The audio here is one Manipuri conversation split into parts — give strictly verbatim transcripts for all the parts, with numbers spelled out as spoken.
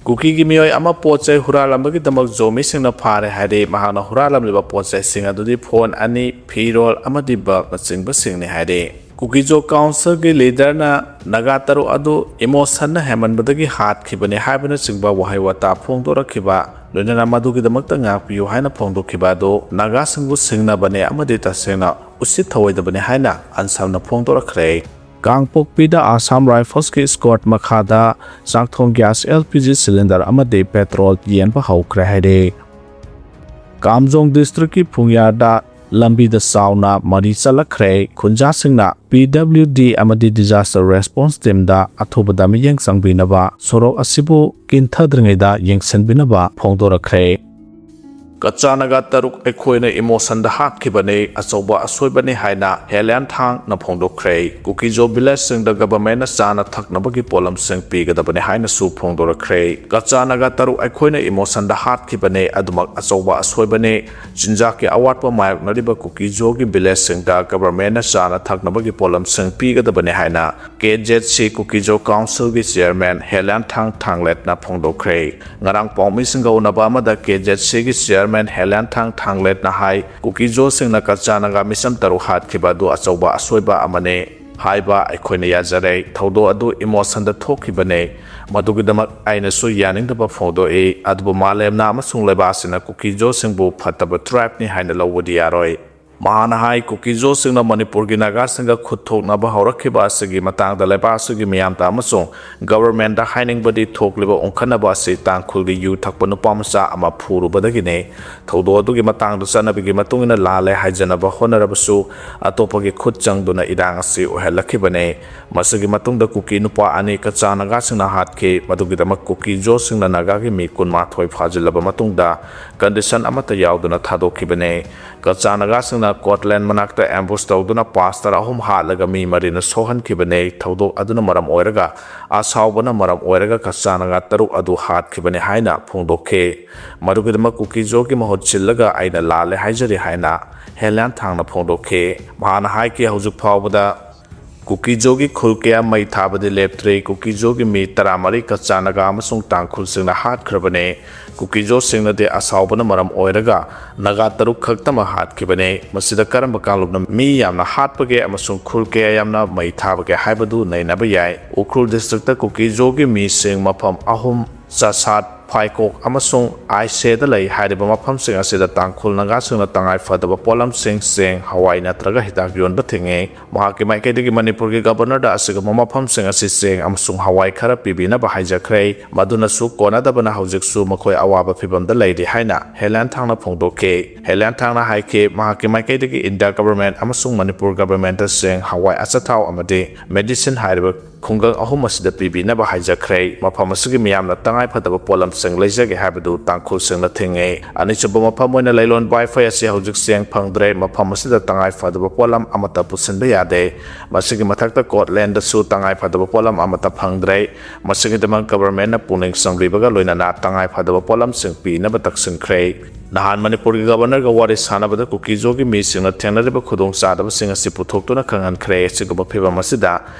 ꯀꯨꯀꯤꯒꯤ ꯃꯤꯑꯣꯏ ꯑꯃ ꯄꯣꯠ ꯆꯩ ꯍꯨꯔꯥꯜꯂꯝꯕꯒꯤꯗꯃꯛ ꯖꯣꯃꯤꯁꯤꯡꯅ ꯐꯥꯔꯦ ꯍꯥꯏꯔꯤ꯫ ꯃꯍꯥꯛꯅ ꯍꯨꯔꯥꯜꯂꯝꯂꯤꯕ ꯄꯣꯠ ꯆꯩꯁꯤꯡ ꯑꯗꯨꯗꯤ ꯐꯣꯟ ꯑꯅꯤ, ꯐꯤꯔꯣꯜ ꯑꯃꯗꯤ ꯕꯜꯕꯅꯆꯤꯡꯕꯁꯤꯡꯅꯤ ꯍꯥꯏꯔꯤ꯫ ꯀꯨꯀꯤꯖꯣ ꯀꯥꯎꯟꯁꯤꯜꯒꯤ ꯂꯤꯗꯔꯅ ꯅꯥꯒꯥ ꯇꯔꯨꯛ ꯑꯗꯨ ꯏꯃꯣꯁꯟꯅ ꯍꯦꯟꯃꯟꯕꯗꯒꯤ ꯍꯥꯠꯈꯤꯕꯅꯤ ꯍꯥꯏꯕꯅꯆꯤꯡꯕ ꯋꯥꯍꯩ ꯋꯥꯇꯥ ꯐꯣꯡꯗꯣꯔꯛꯈꯤꯕ, ꯂꯣꯏꯅꯅ ꯃꯗꯨꯒꯤꯗꯃꯛꯇ ꯉꯥꯛꯄꯤꯌꯨ ꯍꯥꯏꯅ ꯐꯣꯡꯗꯣꯛꯈꯤꯕ ꯑꯗꯨ ꯅꯥꯒꯥꯁꯤꯡꯕꯨ ꯁꯤꯡꯅꯕꯅꯦ ꯑꯃꯗꯤ ꯇꯁꯦꯡꯅ ꯎꯁꯤꯠ ꯊꯑꯣꯏꯗꯕꯅꯤ ꯍꯥꯏꯅ ꯑꯟꯁꯝꯅ ꯐꯣꯡꯗꯣꯔꯛꯈ꯭ꯔꯦ꯫ ꯀꯥꯡꯄꯣꯛꯄꯤꯗ ꯑꯁꯥꯝ ꯔꯥꯏꯐꯜꯁꯀꯤ ꯏꯁꯀꯣꯔꯠ ꯃꯈꯥꯗ ꯆꯥꯛꯊꯣꯡ gas, L P G cylinder ꯑꯃꯗꯤ ꯄꯦꯇ꯭ꯔꯣꯜ ꯌꯦꯟꯕ ꯍꯧꯈ꯭ꯔꯦ ꯍꯥꯏꯔꯦ꯫ ꯀꯥꯝꯖꯣꯡ ꯗꯤꯁꯇ꯭ꯔꯤꯛꯀꯤ ꯐꯨꯡꯌꯥꯔꯗ ꯂꯝꯕꯤꯗ ꯆꯥꯎꯅ ꯃꯔꯤ ꯆꯠꯂꯛꯈ꯭ꯔꯦ꯫ ꯈꯨꯟꯖꯥꯁꯤꯡꯅ ꯄꯤ ꯗꯕ꯭ꯂꯤꯎ ꯗꯤ ꯑꯃꯗꯤ ꯗꯤꯖꯥꯁꯇꯔ ꯔꯦꯁꯄꯣꯟꯁ ꯇꯤꯝꯗ ꯑꯊꯨꯕꯗ ꯃꯤꯠꯌꯦꯡ ꯆꯪꯕꯤꯅꯕ, ꯁꯣꯔꯣꯛ ꯑꯁꯤꯕꯨ ꯀꯤꯟꯊꯗ꯭ꯔꯤꯉꯩꯗ ꯌꯦꯡꯁꯤꯟꯕꯤꯅꯕ ꯐꯣꯡꯗꯣꯔꯛꯈ꯭ꯔꯦ꯫ ꯀꯆꯥ ꯅꯥꯒꯥ ꯇꯔꯨꯛ ꯑꯩꯈꯣꯏꯅ ꯏꯃꯣꯁꯟꯗ ꯍꯥꯠꯈꯤꯕꯅꯤ, ꯑꯆꯧꯕ ꯑꯁꯣꯏꯕꯅꯤ ꯍꯥꯏꯅ ꯍꯦꯂꯦꯟ ꯊꯥꯡꯅ ꯐꯣꯡꯗꯣꯛꯈ꯭ꯔꯦ꯫ ꯀꯨꯀꯤꯖꯣ ꯚꯤꯂꯦꯖꯁꯤꯡꯗ ꯒꯚꯔꯟꯃꯦꯟꯠꯅ ꯆꯥꯅ ꯊꯛꯅꯕꯒꯤ ꯄꯣꯠꯂꯝꯁꯤꯡ ꯄꯤꯒꯗꯕꯅꯤ ꯍꯥꯏꯅꯁꯨ ꯐꯣꯡꯗꯣꯔꯛꯈ꯭ꯔꯦ꯫ ꯀꯆꯥ ꯅꯥꯒꯥ ꯇꯔꯨꯛ ꯑꯩꯈꯣꯏꯅ ꯏꯃꯣꯁꯟꯗ ꯍꯥꯠꯈꯤꯕꯅꯤ, ꯑꯗꯨꯃꯛ ꯑꯆꯧꯕ ꯑꯁꯣꯏꯕꯅꯤ꯫ ꯆꯤꯟꯖꯥꯛꯀꯤ ꯑꯋꯥꯠꯄ ꯃꯥꯌꯣꯛꯅꯔꯤꯕ ꯀꯨꯀꯤꯖꯣꯒꯤ ꯚꯤꯂꯦꯖꯁꯤꯡꯗ ꯒꯚꯔꯟꯃꯦꯟꯠꯅ ꯆꯥꯅ ꯊꯛꯅꯕꯒꯤ ꯄꯣꯠꯂꯝꯁꯤꯡ ꯄꯤꯒꯗꯕꯅꯤ ꯍꯥꯏꯅ ꯀꯦ ꯖꯦꯠ ꯁꯤ ꯀꯨꯀꯤꯖꯣ ꯀꯥꯎꯟꯁꯤꯜꯒꯤ ꯆꯤꯌꯔꯃꯦꯟ ꯍꯦꯂꯦꯟ ꯊꯥꯡ ꯊꯥꯡꯂꯦꯠꯅ ꯐꯣꯡꯗꯣꯛꯈ꯭ꯔꯦ꯫ ꯉꯔꯥꯡ ꯄꯥꯎꯃꯤꯁꯤꯡꯒ ꯎꯅꯕ ꯑꯃꯗ ꯀꯦ ꯖꯦꯠ ꯁꯤꯒꯤ ꯆꯤꯌꯔꯃꯦꯟ ꯍꯦꯂꯦꯟ ꯊꯥꯡ ꯊꯥꯡꯂꯦꯠꯅ ꯍꯥꯏ, ꯀꯨꯀꯤꯖꯣꯁꯤꯡꯅ ꯀꯆꯥ ꯅꯥꯒꯥ ꯃꯤꯆꯝ ꯇꯔꯨꯛ ꯍꯥꯠꯈꯤꯕ ꯑꯗꯨ ꯑꯆꯧꯕ ꯑꯁꯣꯏꯕ ꯑꯃꯅꯤ꯫ ꯍꯥꯏꯕ ꯑꯩꯈꯣꯏꯅ ꯌꯥꯖꯔꯦ꯫ ꯊꯧꯗꯣꯛ ꯑꯗꯨ ꯏꯃꯣꯁꯟꯗ ꯊꯣꯛꯈꯤꯕꯅꯤ꯫ ꯃꯗꯨꯒꯤꯗꯃꯛ ꯑꯩꯅꯁꯨ ꯌꯥꯅꯤꯡꯗꯕ ꯐꯣꯡꯗꯣꯛꯏ꯫ ꯑꯗꯨꯕꯨ ꯃꯥꯂꯦꯝꯅ ꯑꯃꯁꯨꯡ ꯂꯩꯕꯥꯛ ꯑꯁꯤꯅ ꯀꯨꯀꯤꯖꯣꯁꯤꯡꯕꯨ ꯐꯠꯇꯕ ꯇ꯭ꯔꯥꯏꯕꯅꯤ ꯍꯥꯏꯅ ꯂꯧꯕꯗꯤ ꯌꯥꯔꯣꯏ꯫ ꯃꯍꯥꯛꯅ ꯍꯥꯏ, ꯀꯨꯀꯤꯖꯣꯁꯤꯡꯅ ꯃꯅꯤꯄꯨꯔꯒꯤ ꯅꯥꯒꯥꯁꯤꯡꯒ ꯈꯨꯠ ꯊꯣꯛꯅꯕ ꯍꯧꯔꯛꯈꯤꯕ ꯑꯁꯤꯒꯤ ꯃꯇꯥꯡꯗ ꯂꯩꯕꯥꯛ ꯑꯁꯤꯒꯤ ꯃꯤꯌꯥꯝꯗ ꯑꯃꯁꯨꯡ ꯒꯚꯔꯟꯃꯦꯟꯠꯇ ꯍꯥꯏꯅꯤꯡꯕꯗꯤ ꯊꯣꯛꯂꯤꯕ ꯑꯣꯡꯈꯠꯅꯕ ꯑꯁꯤ ꯇꯥꯡꯈꯨꯜꯒꯤ ꯌꯨ ꯊꯛꯄ ꯅꯨꯄꯥ ꯃꯆꯥ ꯑꯃ ꯐꯨꯔꯨꯕꯗꯒꯤꯅꯤ꯫ ꯊꯧꯗꯣꯛ ꯑꯗꯨꯒꯤ ꯃꯇꯥꯡꯗ ꯆꯠꯅꯕꯤꯒꯤ ꯃꯇꯨꯡ ꯏꯟꯅ ꯂꯥꯜꯂꯦ ꯍꯥꯏꯖꯅꯕ ꯍꯣꯠꯅꯔꯕꯁꯨ, ꯑꯇꯣꯞꯄꯒꯤ ꯈꯨꯠ ꯆꯪꯗꯨꯅ ꯏꯔꯥꯡ ꯑꯁꯤ ꯑꯣꯏꯍꯜꯂꯛꯈꯤꯕꯅꯤ꯫ ꯃꯁꯤꯒꯤ ꯃꯇꯨꯡꯗ ꯀꯨꯀꯤ ꯅꯨꯄꯥ ꯑꯅꯤ ꯀꯆꯥ ꯅꯥꯒꯥꯁꯤꯡꯅ ꯍꯥꯠꯈꯤ꯫ ꯃꯗꯨꯒꯤꯗꯃꯛ ꯀꯨꯀꯤꯖꯣꯁꯤꯡꯅ ꯅꯥꯒꯥꯒꯤ ꯃꯤ ꯀꯨꯟꯃꯥꯊꯣꯏ ꯐꯥꯖꯤꯜꯂꯕ ꯃꯇꯨꯡꯗ ꯀꯟꯗꯤꯁꯟ ꯑꯃꯠꯇ ꯌꯥꯎꯗꯅ ꯊꯥꯗꯣꯛꯈꯤꯕꯅꯤ꯫ ꯀꯆꯥ ꯅꯥꯒꯥꯁꯤꯡꯅ ꯀꯣꯠꯂꯦꯟ ꯃꯅꯥꯛꯇ ꯑꯦꯝꯕꯨꯁ ꯇꯧꯗꯨꯅ ꯄꯥꯁꯇꯔ ꯑꯍꯨꯝ ꯍꯥꯠꯂꯒ ꯃꯤ ꯃꯔꯤꯅ ꯁꯣꯛꯍꯟꯈꯤꯕꯅꯤ꯫ ꯊꯧꯗꯣꯛ ꯑꯗꯨꯅ ꯃꯔꯝ ꯑꯣꯏꯔꯒ, ꯑꯁꯥꯎꯕꯅ ꯃꯔꯝ ꯑꯣꯏꯔꯒ ꯀꯆꯥ ꯅꯥꯒꯥ ꯇꯔꯨꯛ ꯑꯗꯨ ꯍꯥꯠꯈꯤꯕꯅꯤ ꯍꯥꯏꯅ ꯐꯣꯡꯗꯣꯛꯈꯤ꯫ ꯃꯗꯨꯒꯤꯗꯃꯛ ꯀꯨꯀꯤꯖꯣꯒꯤ ꯃꯍꯨꯠ ꯁꯤꯜꯂꯒ ꯑꯩꯅ ꯂꯥꯜꯂꯦ ꯍꯥꯏꯖꯔꯤ ꯍꯥꯏꯅ ꯍꯦꯂꯦꯟ ꯊꯥꯡꯅ ꯐꯣꯡꯗꯣꯛꯈꯤ꯫ ꯃꯍꯥꯛꯅ ꯍꯥꯏꯈꯤ, ꯍꯧꯖꯤꯛ ꯐꯥꯎꯕꯗ ꯀꯨꯀꯤꯖꯣꯒꯤ ꯈꯨꯜ ꯀꯌꯥ ꯃꯩ ꯊꯥꯕꯗꯤ ꯂꯦꯞꯇ꯭ꯔꯤ꯫ ꯀꯨꯀꯤꯖꯣꯒꯤ ꯃꯤ ꯇꯔꯥꯃꯔꯤ ꯀꯆꯥ ꯅꯥꯒꯥ ꯑꯃꯁꯨꯡ ꯇꯥꯡꯈꯨꯜꯁꯤꯡꯅ ꯍꯥꯠꯈ꯭ꯔꯕꯅꯤ꯫ ꯀꯨꯀꯤꯖꯣꯁꯤꯡꯅꯗꯤ ꯑꯁꯥꯎꯕꯅ ꯃꯔꯝ ꯑꯣꯏꯔꯒ ꯅꯥꯒꯥ ꯇꯔꯨꯛ ꯈꯛꯇꯃꯛ ꯍꯥꯠꯈꯤꯕꯅꯤ꯫ ꯃꯁꯤꯗ ꯀꯔꯝꯕ ꯀꯥꯡꯂꯨꯞꯅ ꯃꯤ ꯌꯥꯝꯅ ꯍꯥꯠꯄꯒꯦ ꯑꯃꯁꯨꯡ ꯈꯨꯜ ꯀꯌꯥ ꯌꯥꯝꯅ ꯃꯩ ꯊꯥꯕꯒꯦ ꯍꯥꯏꯕꯗꯨ ꯅꯩꯅꯕ ꯌꯥꯏ꯫ ꯎꯈ꯭ꯔꯨꯜ ꯗꯤꯁꯇ꯭ꯔꯤꯛꯇ ꯀꯨꯀꯤꯖꯣꯒꯤ ꯃꯤꯁꯤꯡ ꯃꯐꯝ ꯑꯍꯨꯝ, ꯆꯥꯁꯥꯠ, ꯐꯥꯏꯀꯣꯛ ꯑꯃꯁꯨꯡ ꯑꯥꯏꯁꯦꯗ ꯂꯩ꯫ ꯍꯥꯏꯔꯤꯕ ꯃꯐꯝꯁꯤꯡ ꯑꯁꯤꯗ ꯇꯥꯡꯈꯨꯜ ꯅꯥꯒꯥꯁꯤꯡꯅ ꯇꯉꯥꯏ ꯐꯗꯕ ꯄꯣꯠꯂꯝꯁꯤꯡ, ꯆꯦꯡ, ꯍꯋꯥꯏ ꯅꯠꯇ꯭ꯔꯒ ꯍꯤꯗꯥꯛ ꯌꯣꯟꯕ ꯊꯤꯡꯉꯤ꯫ ꯃꯍꯥꯛꯀꯤ ꯃꯥꯏꯀꯩꯗꯒꯤ ꯃꯅꯤꯄꯨꯔꯒꯤ ꯒꯕꯔꯅꯔꯗ ꯑꯁꯤꯒꯨꯝꯕ ꯃꯐꯝꯁꯤꯡ ꯑꯁꯤ ꯆꯦꯡ ꯑꯃꯁꯨꯡ ꯍꯋꯥꯏ ꯈꯔ ꯄꯤꯕꯤꯅꯕ ꯍꯥꯏꯖꯈ꯭ꯔꯦ꯫ ꯃꯗꯨꯅꯁꯨ ꯀꯣꯟꯅꯗꯕꯅ ꯍꯧꯖꯤꯛꯁꯨ ꯃꯈꯣꯏ ꯑꯋꯥꯕ ꯐꯤꯚꯝꯗ ꯂꯩꯔꯤ ꯍꯥꯏꯅ ꯍꯦꯂꯦꯟ ꯊꯥꯡꯅ ꯐꯣꯡꯗꯣꯛꯈꯤ꯫ ꯍꯦꯂꯦꯟ ꯊꯥꯡꯅ ꯍꯥꯏꯈꯤ, ꯃꯍꯥꯛꯀꯤ ꯃꯥꯏꯀꯩꯗꯒꯤ ꯏꯟꯗꯤꯌꯥ ꯒꯕꯔꯃꯦꯟ ꯑꯃꯁꯨꯡ ꯃꯅꯤꯄꯨꯔ ꯒꯕꯔꯃꯦꯟꯗ ꯆꯦꯡ, ꯍꯋꯥꯏ, ꯑꯆꯥꯊꯥꯎ ꯑꯃꯗꯤ ꯃꯦꯗꯤꯁꯤꯟ ꯍꯥꯏꯔꯤꯕ ꯈꯨꯡꯒꯪ ꯑꯍꯨꯝ ꯑꯁꯤꯗ ꯄꯤꯕꯤꯅꯕ ꯍꯥꯏꯖꯈ꯭ꯔꯦ꯫ ꯃꯐꯝ ꯑꯁꯤꯒꯤ ꯃꯤꯌꯥꯝꯅ ꯇꯉꯥꯏ ꯐꯗꯕ ꯄꯣꯠꯂꯝꯁꯤꯡ ꯂꯩꯖꯒꯦ ꯍꯥꯏꯕꯗꯨ ꯇꯥꯡꯈꯨꯜꯁꯤꯡꯅ ꯊꯤꯡꯉꯤ꯫ ꯑꯅꯤꯁꯨꯕ ꯃꯐꯝ ꯑꯣꯏꯅ ꯂꯩꯂꯣꯟ ꯋꯥꯏꯐꯩ ꯑꯁꯤ ꯍꯧꯖꯤꯛ ꯆꯦꯡ ꯐꯪꯗ꯭ꯔꯦ꯫ ꯃꯐꯝ ꯑꯁꯤꯗ ꯇꯉꯥꯏ ꯐꯗꯕ ꯄꯣꯠꯂꯝ ꯑꯃꯠꯇ ꯄꯨꯁꯤꯟꯕ ꯌꯥꯗꯦ꯫ ꯃꯁꯤꯒꯤ ꯃꯊꯛꯇ ꯀꯣꯠꯂꯦꯟꯗꯁꯨ ꯇꯉꯥꯏ ꯐꯗꯕ ꯄꯣꯠꯂꯝ ꯑꯃꯠꯇ ꯐꯪꯗ꯭ꯔꯦ꯫ ꯃꯁꯤꯒꯤꯗꯃꯛ ꯒꯕꯔꯃꯦꯟꯅ ꯄꯨꯛꯅꯤꯡ ꯆꯪꯕꯤꯕꯒ ꯂꯣꯏꯅꯅ ꯇꯉꯥꯏ ꯐꯗꯕ ꯄꯣꯠꯂꯝꯁꯤꯡ ꯄꯤꯅꯕ ꯇꯛꯁꯤꯟꯈ꯭ꯔꯦ꯫ ꯅꯍꯥꯟ ꯃꯅꯤꯄꯨꯔꯒꯤ ꯒꯕꯔꯅꯔꯒ ꯋꯥꯔꯤ ꯁꯥꯟꯅꯕꯗ ꯀꯨꯀꯤꯖꯣꯒꯤ ꯃꯤꯁꯤꯡꯅ ꯊꯦꯡꯅꯔꯤꯕ ꯈꯨꯗꯣꯡꯆꯥꯗꯕꯁꯤꯡ ꯑꯁꯤ ꯄꯨꯊꯣꯛꯇꯨꯅ ꯈꯪꯍꯟꯈ꯭ꯔꯦ꯫ ꯑꯁꯤꯒꯨꯝꯕ ꯐꯤꯚꯝ ꯑꯁꯤꯗ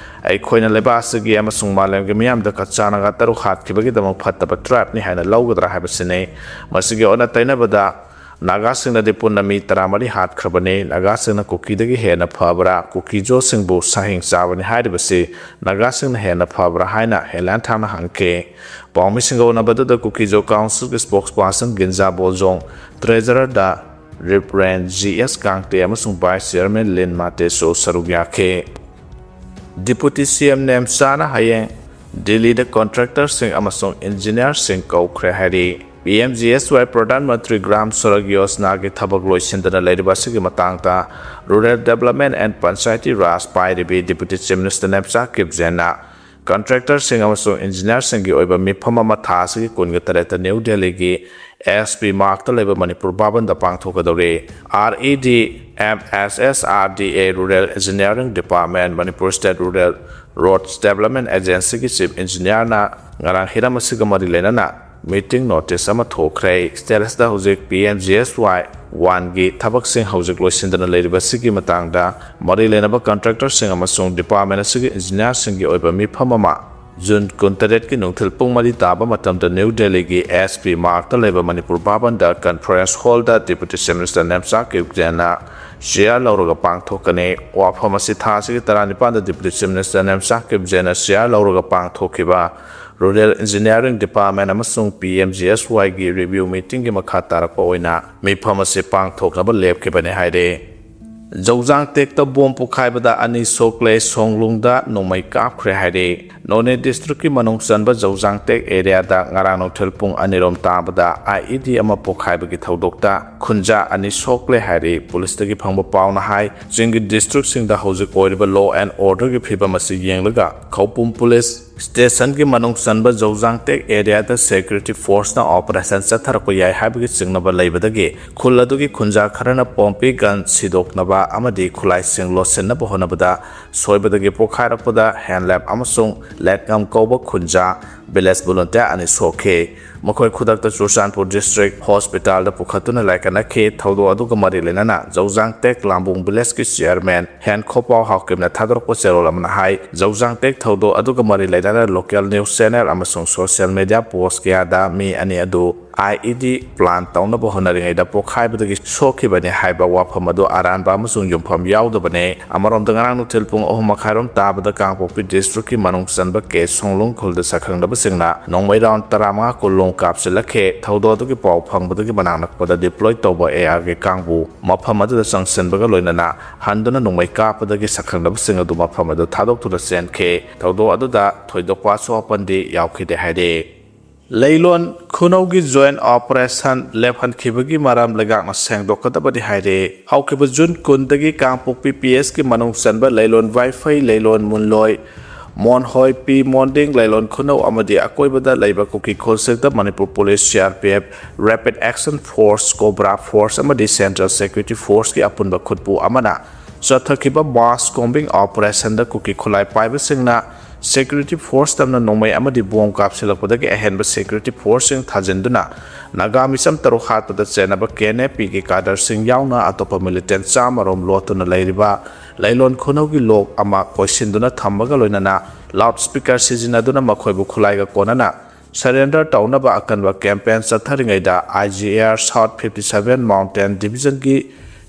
ꯑꯩꯈꯣꯏꯅ ꯂꯩꯕꯥꯛ ꯑꯁꯤꯒꯤ ꯑꯃꯁꯨꯡ ꯃꯥꯂꯦꯝꯒꯤ ꯃꯤꯌꯥꯝꯗ ꯀꯆꯥ ꯅꯥꯒꯥ ꯇꯔꯨꯛ ꯍꯥꯠꯈꯤꯕꯒꯤꯗꯃꯛ ꯐꯠꯇꯕ ꯇ꯭ꯔꯥꯏꯕꯅꯤ ꯍꯥꯏꯅ ꯂꯧꯒꯗ꯭ꯔꯥ ꯍꯥꯏꯕꯁꯤꯅꯤ꯫ ꯃꯁꯤꯒꯤ ꯑꯣꯟꯅ ꯇꯩꯅꯕꯗ ꯅꯥꯒꯥꯁꯤꯡꯅꯗꯤ ꯄꯨꯟꯅ ꯃꯤ ꯇꯔꯥꯃꯔꯤ ꯍꯥꯠꯈ꯭ꯔꯕꯅꯤ꯫ ꯅꯥꯒꯥꯁꯤꯡꯅ ꯀꯨꯀꯤꯗꯒꯤ ꯍꯦꯟꯅ ꯐꯕ꯭ꯔꯥ? ꯀꯨꯀꯤꯖꯣꯁꯤꯡꯕꯨ ꯁꯥꯍꯤꯡ ꯆꯥꯕꯅꯤ ꯍꯥꯏꯔꯤꯕꯁꯤ ꯅꯥꯒꯥꯁꯤꯡꯅ ꯍꯦꯟꯅ ꯐꯕ꯭ꯔꯥ ꯍꯥꯏꯅ ꯍꯦꯂꯦꯟ ꯊꯥꯡꯅ ꯍꯪꯈꯤ꯫ ꯄꯥꯎꯃꯤꯁꯤꯡꯒ ꯎꯅꯕꯗꯨꯗ ꯀꯨꯀꯤꯖꯣ ꯀꯥꯎꯟꯁꯤꯜꯒꯤ ꯁ꯭ꯄꯣꯛꯁꯄꯥꯔꯁꯟ ꯒꯤꯟꯖꯥ ꯕꯣꯜꯖꯣꯡ, ꯇ꯭ꯔꯦꯖꯔꯔꯗ ꯔꯤꯞꯔꯦꯟ ꯖꯤ ꯑꯦꯁ ꯀꯥꯡꯇꯦ ꯑꯃꯁꯨꯡ ꯚꯥꯏꯁ ꯆꯤꯌꯔꯃꯦꯟ ꯂꯤꯟ ꯃꯥꯇꯦꯁꯨ ꯁꯔꯨꯛ ꯌꯥꯈꯤ꯫ ꯗꯤꯄꯨꯇꯤ ꯁꯤ ꯑꯦꯝ ꯅꯦꯝꯆꯥꯅ ꯍꯌꯦꯡ ꯗꯤꯜꯂꯤꯗ ꯀꯣꯟꯇ꯭ꯔꯦꯛꯇꯔꯁꯤꯡ ꯑꯃꯁꯨꯡ ꯏꯟꯖꯤꯅꯤꯌꯔꯁꯤꯡ ꯀꯧꯈ꯭ꯔꯦ ꯍꯥꯏꯔꯤ꯫ ꯄꯤ ꯑꯦꯝ ꯖꯤ ꯑꯦꯁ ꯋꯥꯏ ꯄ꯭ꯔꯙꯥꯟ ꯃꯟꯇ꯭ꯔꯤ ꯒ꯭ꯔꯥꯝ ꯁꯔꯛ ꯌꯣꯖꯅꯥꯒꯤ ꯊꯕꯛ ꯂꯣꯏꯁꯤꯟꯗꯅ ꯂꯩꯔꯤꯕ ꯑꯁꯤꯒꯤ ꯃꯇꯥꯡꯗ rural development and Panchayati Raj ꯄꯥꯏꯔꯤꯕꯤ ꯗꯤꯄꯨꯇꯤ ꯆꯤꯐ ꯃꯤꯅꯤꯁꯇꯔ ꯅꯦꯝꯆꯥ ꯀꯤꯞꯖꯦꯟꯅ ꯀꯟꯇ꯭ꯔꯦꯛꯇꯔꯁꯤꯡ ꯑꯃꯁꯨꯡ ꯏꯟꯖꯤꯅꯤꯌꯔꯁꯤꯡꯒꯤ ꯑꯣꯏꯕ ꯃꯤꯐꯝ ꯑꯃ ꯊꯥ ꯑꯁꯤꯒꯤ ꯀꯨꯟꯒ ꯇꯔꯦꯠꯇ ꯅ꯭ꯌꯨ ꯗꯦꯜꯂꯤꯒꯤ ꯑꯦꯁ ꯄꯤ ꯃꯥꯔꯛꯇ ꯂꯩꯕ ꯃꯅꯤꯄꯨꯔ ꯚꯕꯟꯗ ꯄꯥꯡꯊꯣꯛꯀꯗꯧꯔꯤ꯫ R E D M S S R D A, rural engineering department, Manipur state rural roads development ꯑꯦꯖꯦꯟꯁꯤꯒꯤ ꯆꯤꯐ ꯏꯟꯖꯤꯅꯤꯌꯥꯔꯅ ꯉꯔꯥꯡ ꯍꯤꯔꯝ ꯑꯁꯤꯒ ꯃꯔꯤ ꯂꯩꯅꯅ ꯃꯤꯇꯤꯡ ꯅꯣꯇꯤꯁ ꯑꯃ ꯊꯣꯛꯈ꯭ꯔꯦ꯫ ꯁ꯭ꯇꯦꯠ ꯑꯁꯤꯗ ꯍꯧꯖꯤꯛ ꯄꯤ ꯑꯦꯝ ꯖꯤ ꯑꯦꯁ ꯋꯥꯏ ꯋꯥꯟꯒꯤ ꯊꯕꯛꯁꯤꯡ ꯍꯧꯖꯤꯛ ꯂꯣꯏꯁꯤꯟꯗꯅ ꯂꯩꯔꯤꯕ ꯑꯁꯤꯒꯤ ꯃꯇꯥꯡꯗ ꯃꯔꯤ ꯂꯩꯅꯕ ꯀꯟꯇ꯭ꯔꯦꯛꯇꯔꯁꯤꯡ ꯑꯃꯁꯨꯡ ꯗꯤꯄꯥꯔꯠꯃꯦꯟ ꯑꯁꯤꯒꯤ ꯏꯟꯖꯤꯅꯤꯌꯥꯔꯁꯤꯡꯒꯤ ꯑꯣꯏꯕ ꯃꯤꯐꯝ ꯑꯃ ꯖꯨꯟ ꯀꯨꯟꯇꯔꯦꯠꯀꯤ ꯅꯨꯡꯊꯤꯜ ꯄꯨꯡ ꯃꯔꯤ ꯇꯥꯕ ꯃꯇꯝꯗ ꯅ꯭ꯌꯨ ꯗꯦꯜꯂꯤꯒꯤ ꯑꯦꯁ ꯄꯤ ꯃꯥꯔꯛꯇ ꯂꯩꯕ ꯃꯅꯤꯄꯨꯔ ꯚꯕꯟꯗ ꯀꯟꯐꯔꯦꯟꯁ ꯍꯣꯜꯗ deputy chief minister Nemcha ꯀꯤꯞꯒꯦꯟꯅ chair ꯂꯧꯔꯒ ꯄꯥꯡꯊꯣꯛꯀꯅꯤ꯫ ꯋꯥꯐꯝ ꯑꯁꯤ ꯊꯥ ꯑꯁꯤꯒꯤ ꯇꯔꯥꯅꯤꯄꯥꯟꯗ deputy chief minister Nemcha ꯀꯤꯞꯒꯦꯟꯅ chair ꯂꯧꯔꯒ ꯄꯥꯡꯊꯣꯛꯈꯤꯕ ꯔꯨꯔꯦꯜ ꯏꯟꯖꯤꯅꯤꯌꯥꯔꯤꯡ ꯗꯤꯄꯥꯔꯠꯃꯦꯟ ꯑꯃꯁꯨꯡ ꯄꯤ ꯑꯦꯝ ꯖꯤ ꯑꯦꯁ ꯋꯥꯏꯒꯤ ꯔꯤꯚ꯭ꯌꯨ ꯃꯤꯇꯤꯡꯒꯤ ꯃꯈꯥ ꯇꯥꯔꯛꯄ ꯑꯣꯏꯅ ꯃꯤꯐꯝ ꯑꯁꯤ ꯄꯥꯡꯊꯣꯛꯅꯕ ꯂꯦꯞꯈꯤꯕꯅꯤ ꯍꯥꯏꯔꯤ꯫ ꯖꯧꯖꯥꯡ ꯇꯦꯛꯇ ꯕꯣꯝ ꯄꯣꯈꯥꯏꯕꯗ ꯑꯅꯤ ꯁꯣꯛꯂꯦ, ꯁꯣꯡꯂꯨꯡꯗ ꯅꯣꯡꯃꯩ ꯀꯥꯞꯈ꯭ꯔꯦ ꯍꯥꯏꯔꯤ꯫ ꯅꯣꯅꯦ ꯗꯤꯁꯇ꯭ꯔꯤꯛꯀꯤ ꯃꯅꯨꯡ ꯆꯟꯕ ꯖꯧꯖꯥꯡ ꯇꯦꯛ ꯑꯦꯔꯤꯌꯥꯗ ꯉꯔꯥꯡ ꯅꯨꯡꯊꯤꯜ ꯄꯨꯡ ꯑꯅꯤꯔꯣꯝ ꯇꯥꯕꯗ ꯑꯥꯏ ꯏ ꯗꯤ ꯑꯃ ꯄꯣꯈꯥꯏꯕꯒꯤ ꯊꯧꯗꯣꯛꯇ ꯈꯨꯟꯖꯥ ꯑꯅꯤ ꯁꯣꯛꯂꯦ ꯍꯥꯏꯔꯤ꯫ ꯄꯨꯂꯤꯁꯇꯒꯤ ꯐꯪꯕ ꯄꯥꯎꯅ ꯍꯥꯏ, ꯆꯤꯡꯒꯤ ꯗꯤꯁꯇ꯭ꯔꯤꯛꯁꯤꯡꯗ ꯍꯧꯖꯤꯛ ꯑꯣꯏꯔꯤꯕ law and orderꯒꯤ ꯐꯤꯕꯝ ꯑꯁꯤ ꯌꯦꯡꯂꯒ ꯈꯧꯄꯨꯝ ꯄꯨꯂꯤꯁ ꯁ꯭ꯇꯦꯁꯟꯒꯤ ꯃꯅꯨꯡ ꯆꯟꯕ ꯖꯧꯖꯥꯡ ꯇꯦꯛ ꯑꯦꯔꯤꯌꯥꯗ ꯁꯦꯀ꯭ꯌꯨꯔꯤꯇꯤ ꯐꯣꯔꯁꯅ ꯑꯣꯄꯔꯦꯁꯟ ꯆꯠꯊꯔꯛꯄ ꯌꯥꯏ ꯍꯥꯏꯕꯒꯤ ꯆꯤꯡꯅꯕ ꯂꯩꯕꯗꯒꯤ ꯈꯨꯜ ꯑꯗꯨꯒꯤ ꯈꯨꯟꯖꯥ ꯈꯔꯅ ꯄꯣꯝꯄꯤ ꯒꯟ ꯁꯤꯗꯣꯛꯅꯕ ꯑꯃꯗꯤ ꯈꯨꯠꯂꯥꯏꯁꯤꯡ ꯂꯣꯠꯁꯤꯟꯅꯕ ꯍꯣꯠꯅꯕꯗ ꯁꯣꯏꯕꯗꯒꯤ ꯄꯣꯈꯥꯏꯔꯛꯄꯗ ꯍꯦꯟꯂꯦꯞ ꯑꯃꯁꯨꯡ ꯂꯦꯠꯉꯝ ꯀꯧꯕ ꯈꯨꯟꯖꯥ ꯚꯤꯂꯦꯖ ꯚꯣꯂꯨꯟꯇꯤꯌꯥꯔ ꯑꯅꯤ ꯁꯣꯛꯈꯤ꯫ ꯃꯈꯣꯏ ꯈꯨꯗꯛꯇ ꯆꯨꯔꯆꯥꯟꯄꯨꯔ ꯗꯤꯁꯇ꯭ꯔꯤꯛ ꯍꯣꯁꯄꯤꯇꯥꯜꯗ ꯄꯨꯈꯠꯇꯨꯅ ꯂꯥꯏꯀꯠꯅꯈꯤ꯫ ꯊꯧꯗꯣꯛ ꯑꯗꯨꯒ ꯃꯔꯤ ꯂꯩꯅꯅ ꯖꯧꯖꯥꯡ ꯇꯦꯛ ꯂꯥꯝꯕꯨꯡ ꯚꯤꯂꯦꯖꯀꯤ ꯆꯤꯌꯔꯃꯦꯟ ꯍꯦꯟ ꯈꯣꯄꯥꯎ ꯍꯥꯎꯀꯤꯝꯅ ꯊꯥꯗꯣꯔꯛꯄ ꯆꯦꯔꯣꯜ ꯑꯃꯅ ꯍꯥꯏ, ꯖꯧꯖꯥꯡ ꯇꯦꯛ ꯊꯧꯗꯣꯛ ꯑꯗꯨꯒ ꯃꯔꯤ ꯂꯩꯅꯅ ꯂꯣꯀꯦꯜ ꯅ꯭ꯌꯨꯁ ꯆꯦꯅꯦꯜ ꯑꯃꯁꯨꯡ ꯁꯣꯁꯤꯌꯦꯜ ꯃꯤꯗꯤꯌꯥ ꯄꯣꯁ ꯀꯌꯥꯗ ꯃꯤ ꯑꯅꯤ ꯑꯗꯨ ꯑꯥꯏ ꯏ ꯗꯤ ꯄ꯭ꯂꯥꯟ ꯇꯧꯅꯕ ꯍꯣꯠꯅꯔꯤꯉꯩꯗ ꯄꯣꯈꯥꯏꯕꯗꯒꯤ ꯁꯣꯛꯈꯤꯕꯅꯤ ꯍꯥꯏꯕ ꯋꯥꯐꯝ ꯑꯗꯨ ꯑꯔꯥꯟꯕ ꯑꯃꯁꯨꯡ ꯌꯨꯝꯐꯝ ꯌꯥꯎꯗꯕꯅꯤ꯫ ꯑꯃꯔꯣꯝꯗ, ꯉꯔꯥꯡ ꯅꯨꯡꯊꯤꯜ ꯄꯨꯡ ꯑꯍꯨꯝ ꯃꯈꯥꯏꯔꯣꯝ ꯇꯥꯕꯗ ꯀꯥꯡꯄꯣꯛꯄꯤ ꯗꯤꯁꯇ꯭ꯔꯤꯛꯀꯤ ꯃꯅꯨꯡ ꯆꯟꯕ ꯀꯦ ꯁꯣꯡꯂꯨꯡ ꯈꯨꯜꯗ ꯁꯛꯈꯪꯅꯕꯁꯤꯡꯅ ꯅꯣꯡꯃꯩ ꯔꯥꯎꯟ ꯇꯔꯥꯃꯉꯥ ꯀꯨꯟꯂꯣꯝ ꯀꯥꯞꯁꯤꯜꯂꯛꯈꯤ꯫ ꯊꯧꯗꯣꯛ ꯑꯗꯨꯒꯤ ꯄꯥꯎ ꯐꯪꯕꯗꯒꯤ ꯃꯅꯥꯛ ꯅꯛꯄꯗ ꯗꯤꯄ꯭ꯂꯣꯏ ꯇꯧꯕ ꯑꯦ ꯑꯥꯔꯒꯤ ꯀꯥꯡꯕꯨ ꯃꯐꯝ ꯑꯗꯨꯗ ꯆꯪꯁꯤꯟꯕꯒ ꯂꯣꯏꯅꯅ ꯍꯟꯗꯨꯅ ꯅꯣꯡꯃꯩ ꯀꯥꯞꯄꯗꯒꯤ ꯁꯛꯈꯪꯅꯕꯁꯤꯡ ꯑꯗꯨ ꯃꯐꯝ ꯑꯗꯨ ꯊꯥꯗꯣꯛꯇꯨꯅ ꯆꯦꯟꯈꯤ꯫ ꯊꯧꯗꯣꯛ ꯑꯗꯨꯗ ꯊꯣꯏꯗꯣꯛꯄ ꯑꯁꯣꯛ ꯑꯄꯟꯗꯤ ꯌꯥꯎꯈꯤꯗꯦ ꯍꯥꯏꯔꯤ꯫ ꯂꯩꯂꯣꯟ ꯈꯨꯅꯧꯒꯤ ꯖꯣꯏꯟ ꯑꯣꯄꯔꯦꯁꯟ ꯂꯦꯞꯍꯟꯈꯤꯕꯒꯤ ꯃꯔꯝ ꯂꯩꯉꯥꯛꯅ ꯁꯦꯡꯗꯣꯛꯀꯗꯕꯅꯤ ꯍꯥꯏꯔꯦ꯫ ꯍꯧꯈꯤꯕ ꯖꯨꯟ ꯀꯨꯟꯗꯒꯤ ꯀꯥꯡꯄꯣꯛꯄꯤ ꯄꯤ ꯑꯦꯁꯀꯤ ꯃꯅꯨꯡ ꯆꯟꯕ ꯂꯩꯂꯣꯟ ꯋꯥꯏꯐꯩ, ꯂꯩꯂꯣꯟ ꯃꯨꯟꯂꯣꯏ, ꯃꯣꯟꯍꯣꯏ, ꯄꯤ ꯃꯣꯟꯗꯤꯡ, ꯂꯩꯂꯣꯟ ꯈꯨꯅꯧ ꯑꯃꯗꯤ ꯑꯀꯣꯏꯕꯗ ꯂꯩꯕ ꯀꯨꯀꯤ ꯈꯨꯜꯁꯤꯡꯗ Manipur police, C R P F, rapid action force, cobra force ꯑꯃꯗꯤ ꯁꯦꯟꯇ꯭ꯔꯦꯜ ꯁꯦꯀ꯭ꯌꯨꯔꯤꯇꯤ ꯐꯣꯔꯁꯀꯤ ꯑꯄꯨꯟꯕ ꯈꯨꯠꯄꯨ ꯑꯃꯅ ꯆꯠꯊꯈꯤꯕ ꯃꯥꯁ ꯀꯣꯝꯕꯤꯡ ꯑꯣꯄꯔꯦꯁꯟꯗ ꯀꯨꯀꯤ ꯈꯨꯠꯂꯥꯏ ꯄꯥꯏꯕꯁꯤꯡꯅ Security force ꯇꯝꯅ ꯅꯣꯡꯃꯩ ꯑꯃꯗꯤ ꯕꯣꯝ ꯀꯥꯞꯁꯤꯜꯂꯛꯄꯗꯒꯤ ꯑꯍꯦꯟꯕ security force ꯁꯤꯡ ꯊꯥꯖꯤꯟꯗꯨꯅ ꯅꯥꯒꯥ ꯃꯤꯆꯝ ꯇꯔꯨꯛ ꯍꯥꯠꯄꯗ ꯆꯦꯟꯅꯕ K N F P ꯒꯤ cadre ꯁꯤꯡ ꯌꯥꯎꯅ ꯑꯇꯣꯞꯄ militant ꯆꯥꯝꯃ ꯔꯣꯝ ꯂꯣꯠꯇꯨꯅ ꯂꯩꯔꯤꯕ ꯂꯩꯂꯣꯟ ꯈꯨꯅꯧꯒꯤ ꯂꯣꯛ ꯑꯃ ꯀꯣꯏꯁꯤꯟꯗꯨꯅ ꯊꯝꯕꯒ ꯂꯣꯏꯅꯅ loudspeaker ꯁꯤꯖꯤꯟꯅꯗꯨꯅ ꯃꯈꯣꯏꯕꯨ ꯈꯨꯠꯂꯥꯏꯒ ꯀꯣꯟꯅꯅ surrender ꯇꯧꯅꯕ ꯑꯀꯟꯕ campaign ꯆꯠꯊꯔꯤꯉꯩꯗ I G A R South fifty seven Mountain Division ꯒꯤ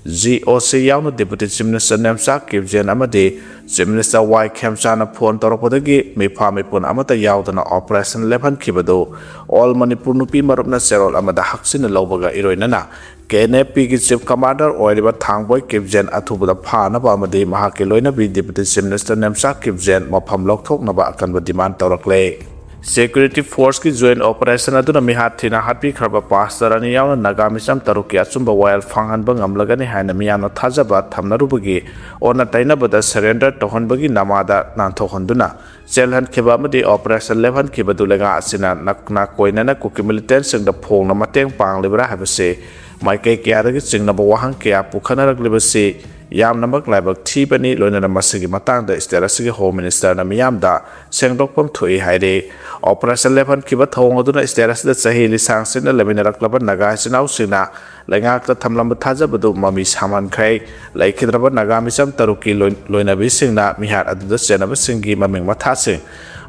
G O C ꯌꯥꯎꯅ Deputy Chief Minister ꯅꯦꯝꯆꯥ ꯀꯤꯞꯖꯦꯟ ꯑꯃꯗꯤ Chief Minister ꯋꯥꯏ ꯈꯦꯝꯆꯥꯅ phone ꯇꯧꯔꯛꯄꯗꯒꯤ ꯃꯤꯐꯥ ꯃꯤꯄꯨꯟ ꯑꯃꯠꯇ ꯌꯥꯎꯗꯅ operation ꯂꯦꯞꯍꯟꯈꯤꯕꯗꯨ All Manipur ꯅꯨꯄꯤ ꯃꯔꯨꯞꯅ ꯆꯦꯔꯣꯜ ꯑꯃꯗ ꯍꯛꯆꯤꯟꯅ ꯂꯧꯕꯒ ꯏꯔꯣꯏꯅꯅ K N F P ꯒꯤ Chief Commander ꯑꯣꯏꯔꯤꯕ ꯊꯥꯡꯕꯣꯏ ꯀꯤꯞꯖꯦꯟ ꯑꯊꯨꯕꯗ ꯐꯥꯅꯕ ꯑꯃꯗꯤ ꯃꯍꯥꯛꯀꯤ ꯂꯣꯏꯅꯕꯤ Deputy Chief Minister ꯅꯦꯝꯆꯥ ꯀꯤꯞꯖꯦꯟ ꯃꯐꯝ ꯂꯧꯊꯣꯛꯅꯕ ꯑꯀꯟꯕ demand ꯇꯧꯔꯛꯂꯦ꯫ Security force ꯀꯤ joint operation ꯑꯗꯨꯅ ꯃꯤꯍꯥꯠ ꯊꯤꯅ ꯍꯥꯠꯄꯤꯈ꯭ꯔꯕ pastor ꯑꯅꯤ ꯌꯥꯎꯅ ꯅꯥꯒꯥ ꯃꯤꯆꯝ ꯇꯔꯨꯛꯀꯤ ꯑꯆꯨꯝꯕ ꯋꯥꯌꯦꯜ ꯐꯪꯍꯟꯕ ꯉꯝꯂꯒꯅꯤ ꯍꯥꯏꯅ ꯃꯤꯌꯥꯝꯅ ꯊꯥꯖꯕ ꯊꯝꯅꯔꯨꯕꯒꯤ ꯑꯣꯟꯅ ꯇꯩꯅꯕꯗ surrender ꯇꯧꯍꯟꯕꯒꯤ ꯅꯃꯥꯗ ꯅꯥꯟꯊꯣꯛꯍꯟꯗꯨꯅ ꯆꯦꯜꯍꯟꯈꯤꯕ ꯑꯃꯗꯤ operation ꯂꯦꯞꯍꯟꯈꯤꯕꯗꯨ ꯂꯩꯉꯥꯛ ꯑꯁꯤꯅ ꯅꯛꯅ ꯀꯣꯏꯅꯅ ꯀꯨꯀꯤ militant ꯁꯤꯡꯗ ꯐꯣꯡꯅ ꯃꯇꯦꯡ ꯄꯥꯡꯂꯤꯕ꯭ꯔꯥ ꯍꯥꯏꯕꯁꯤ ꯃꯥꯏꯀꯩ ꯀꯌꯥꯗꯒꯤ ꯆꯤꯡꯅꯕ ꯋꯥꯍꯪ ꯀꯌꯥ ꯄꯨꯈꯠꯅꯔꯛꯂꯤꯕꯁꯤ ꯌꯥꯝꯅꯃꯛ ꯂꯥꯏꯕꯛ ꯊꯤꯕꯅꯤ꯫ ꯂꯣꯏꯅꯅ ꯃꯁꯤꯒꯤ ꯃꯇꯥꯡꯗ state ꯑꯁꯤꯒꯤ Home Minister ꯅ ꯃꯤꯌꯥꯝꯗ ꯁꯦꯡꯗꯣꯛꯐꯝ ꯊꯣꯛꯏ ꯍꯥꯏꯔꯤ꯫ Operation ꯂꯦꯞꯍꯟꯈꯤꯕ ꯊꯧꯑꯣꯡ ꯑꯗꯨꯅ state ꯑꯁꯤꯗ ꯆꯍꯤ ꯂꯤꯁꯥꯡ ꯁꯤꯠꯅ ꯂꯩꯃꯤꯟꯅꯔꯛꯂꯕ ꯅꯥꯒꯥ ꯏꯆꯤꯟ ꯏꯅꯥꯎꯁꯤꯡꯅ ꯂꯩꯉꯥꯛꯇ ꯊꯝꯂꯝꯕ ꯊꯥꯖꯕꯗꯨ ꯃꯃꯤ ꯁꯥꯝꯍꯟꯈ꯭ꯔꯦ꯫ ꯂꯩꯈꯤꯗ꯭ꯔꯕ ꯅꯥꯒꯥ ꯃꯤꯆꯝ ꯇꯔꯨꯛꯀꯤ ꯂꯣꯏ-, ꯂꯣꯏꯅꯕꯤꯁꯤꯡꯅ ꯃꯤꯍꯥꯠ ꯑꯗꯨꯗ ꯆꯦꯟꯅꯕꯁꯤꯡꯒꯤ ꯃꯃꯤꯡ ꯃꯊꯥꯁꯤꯡ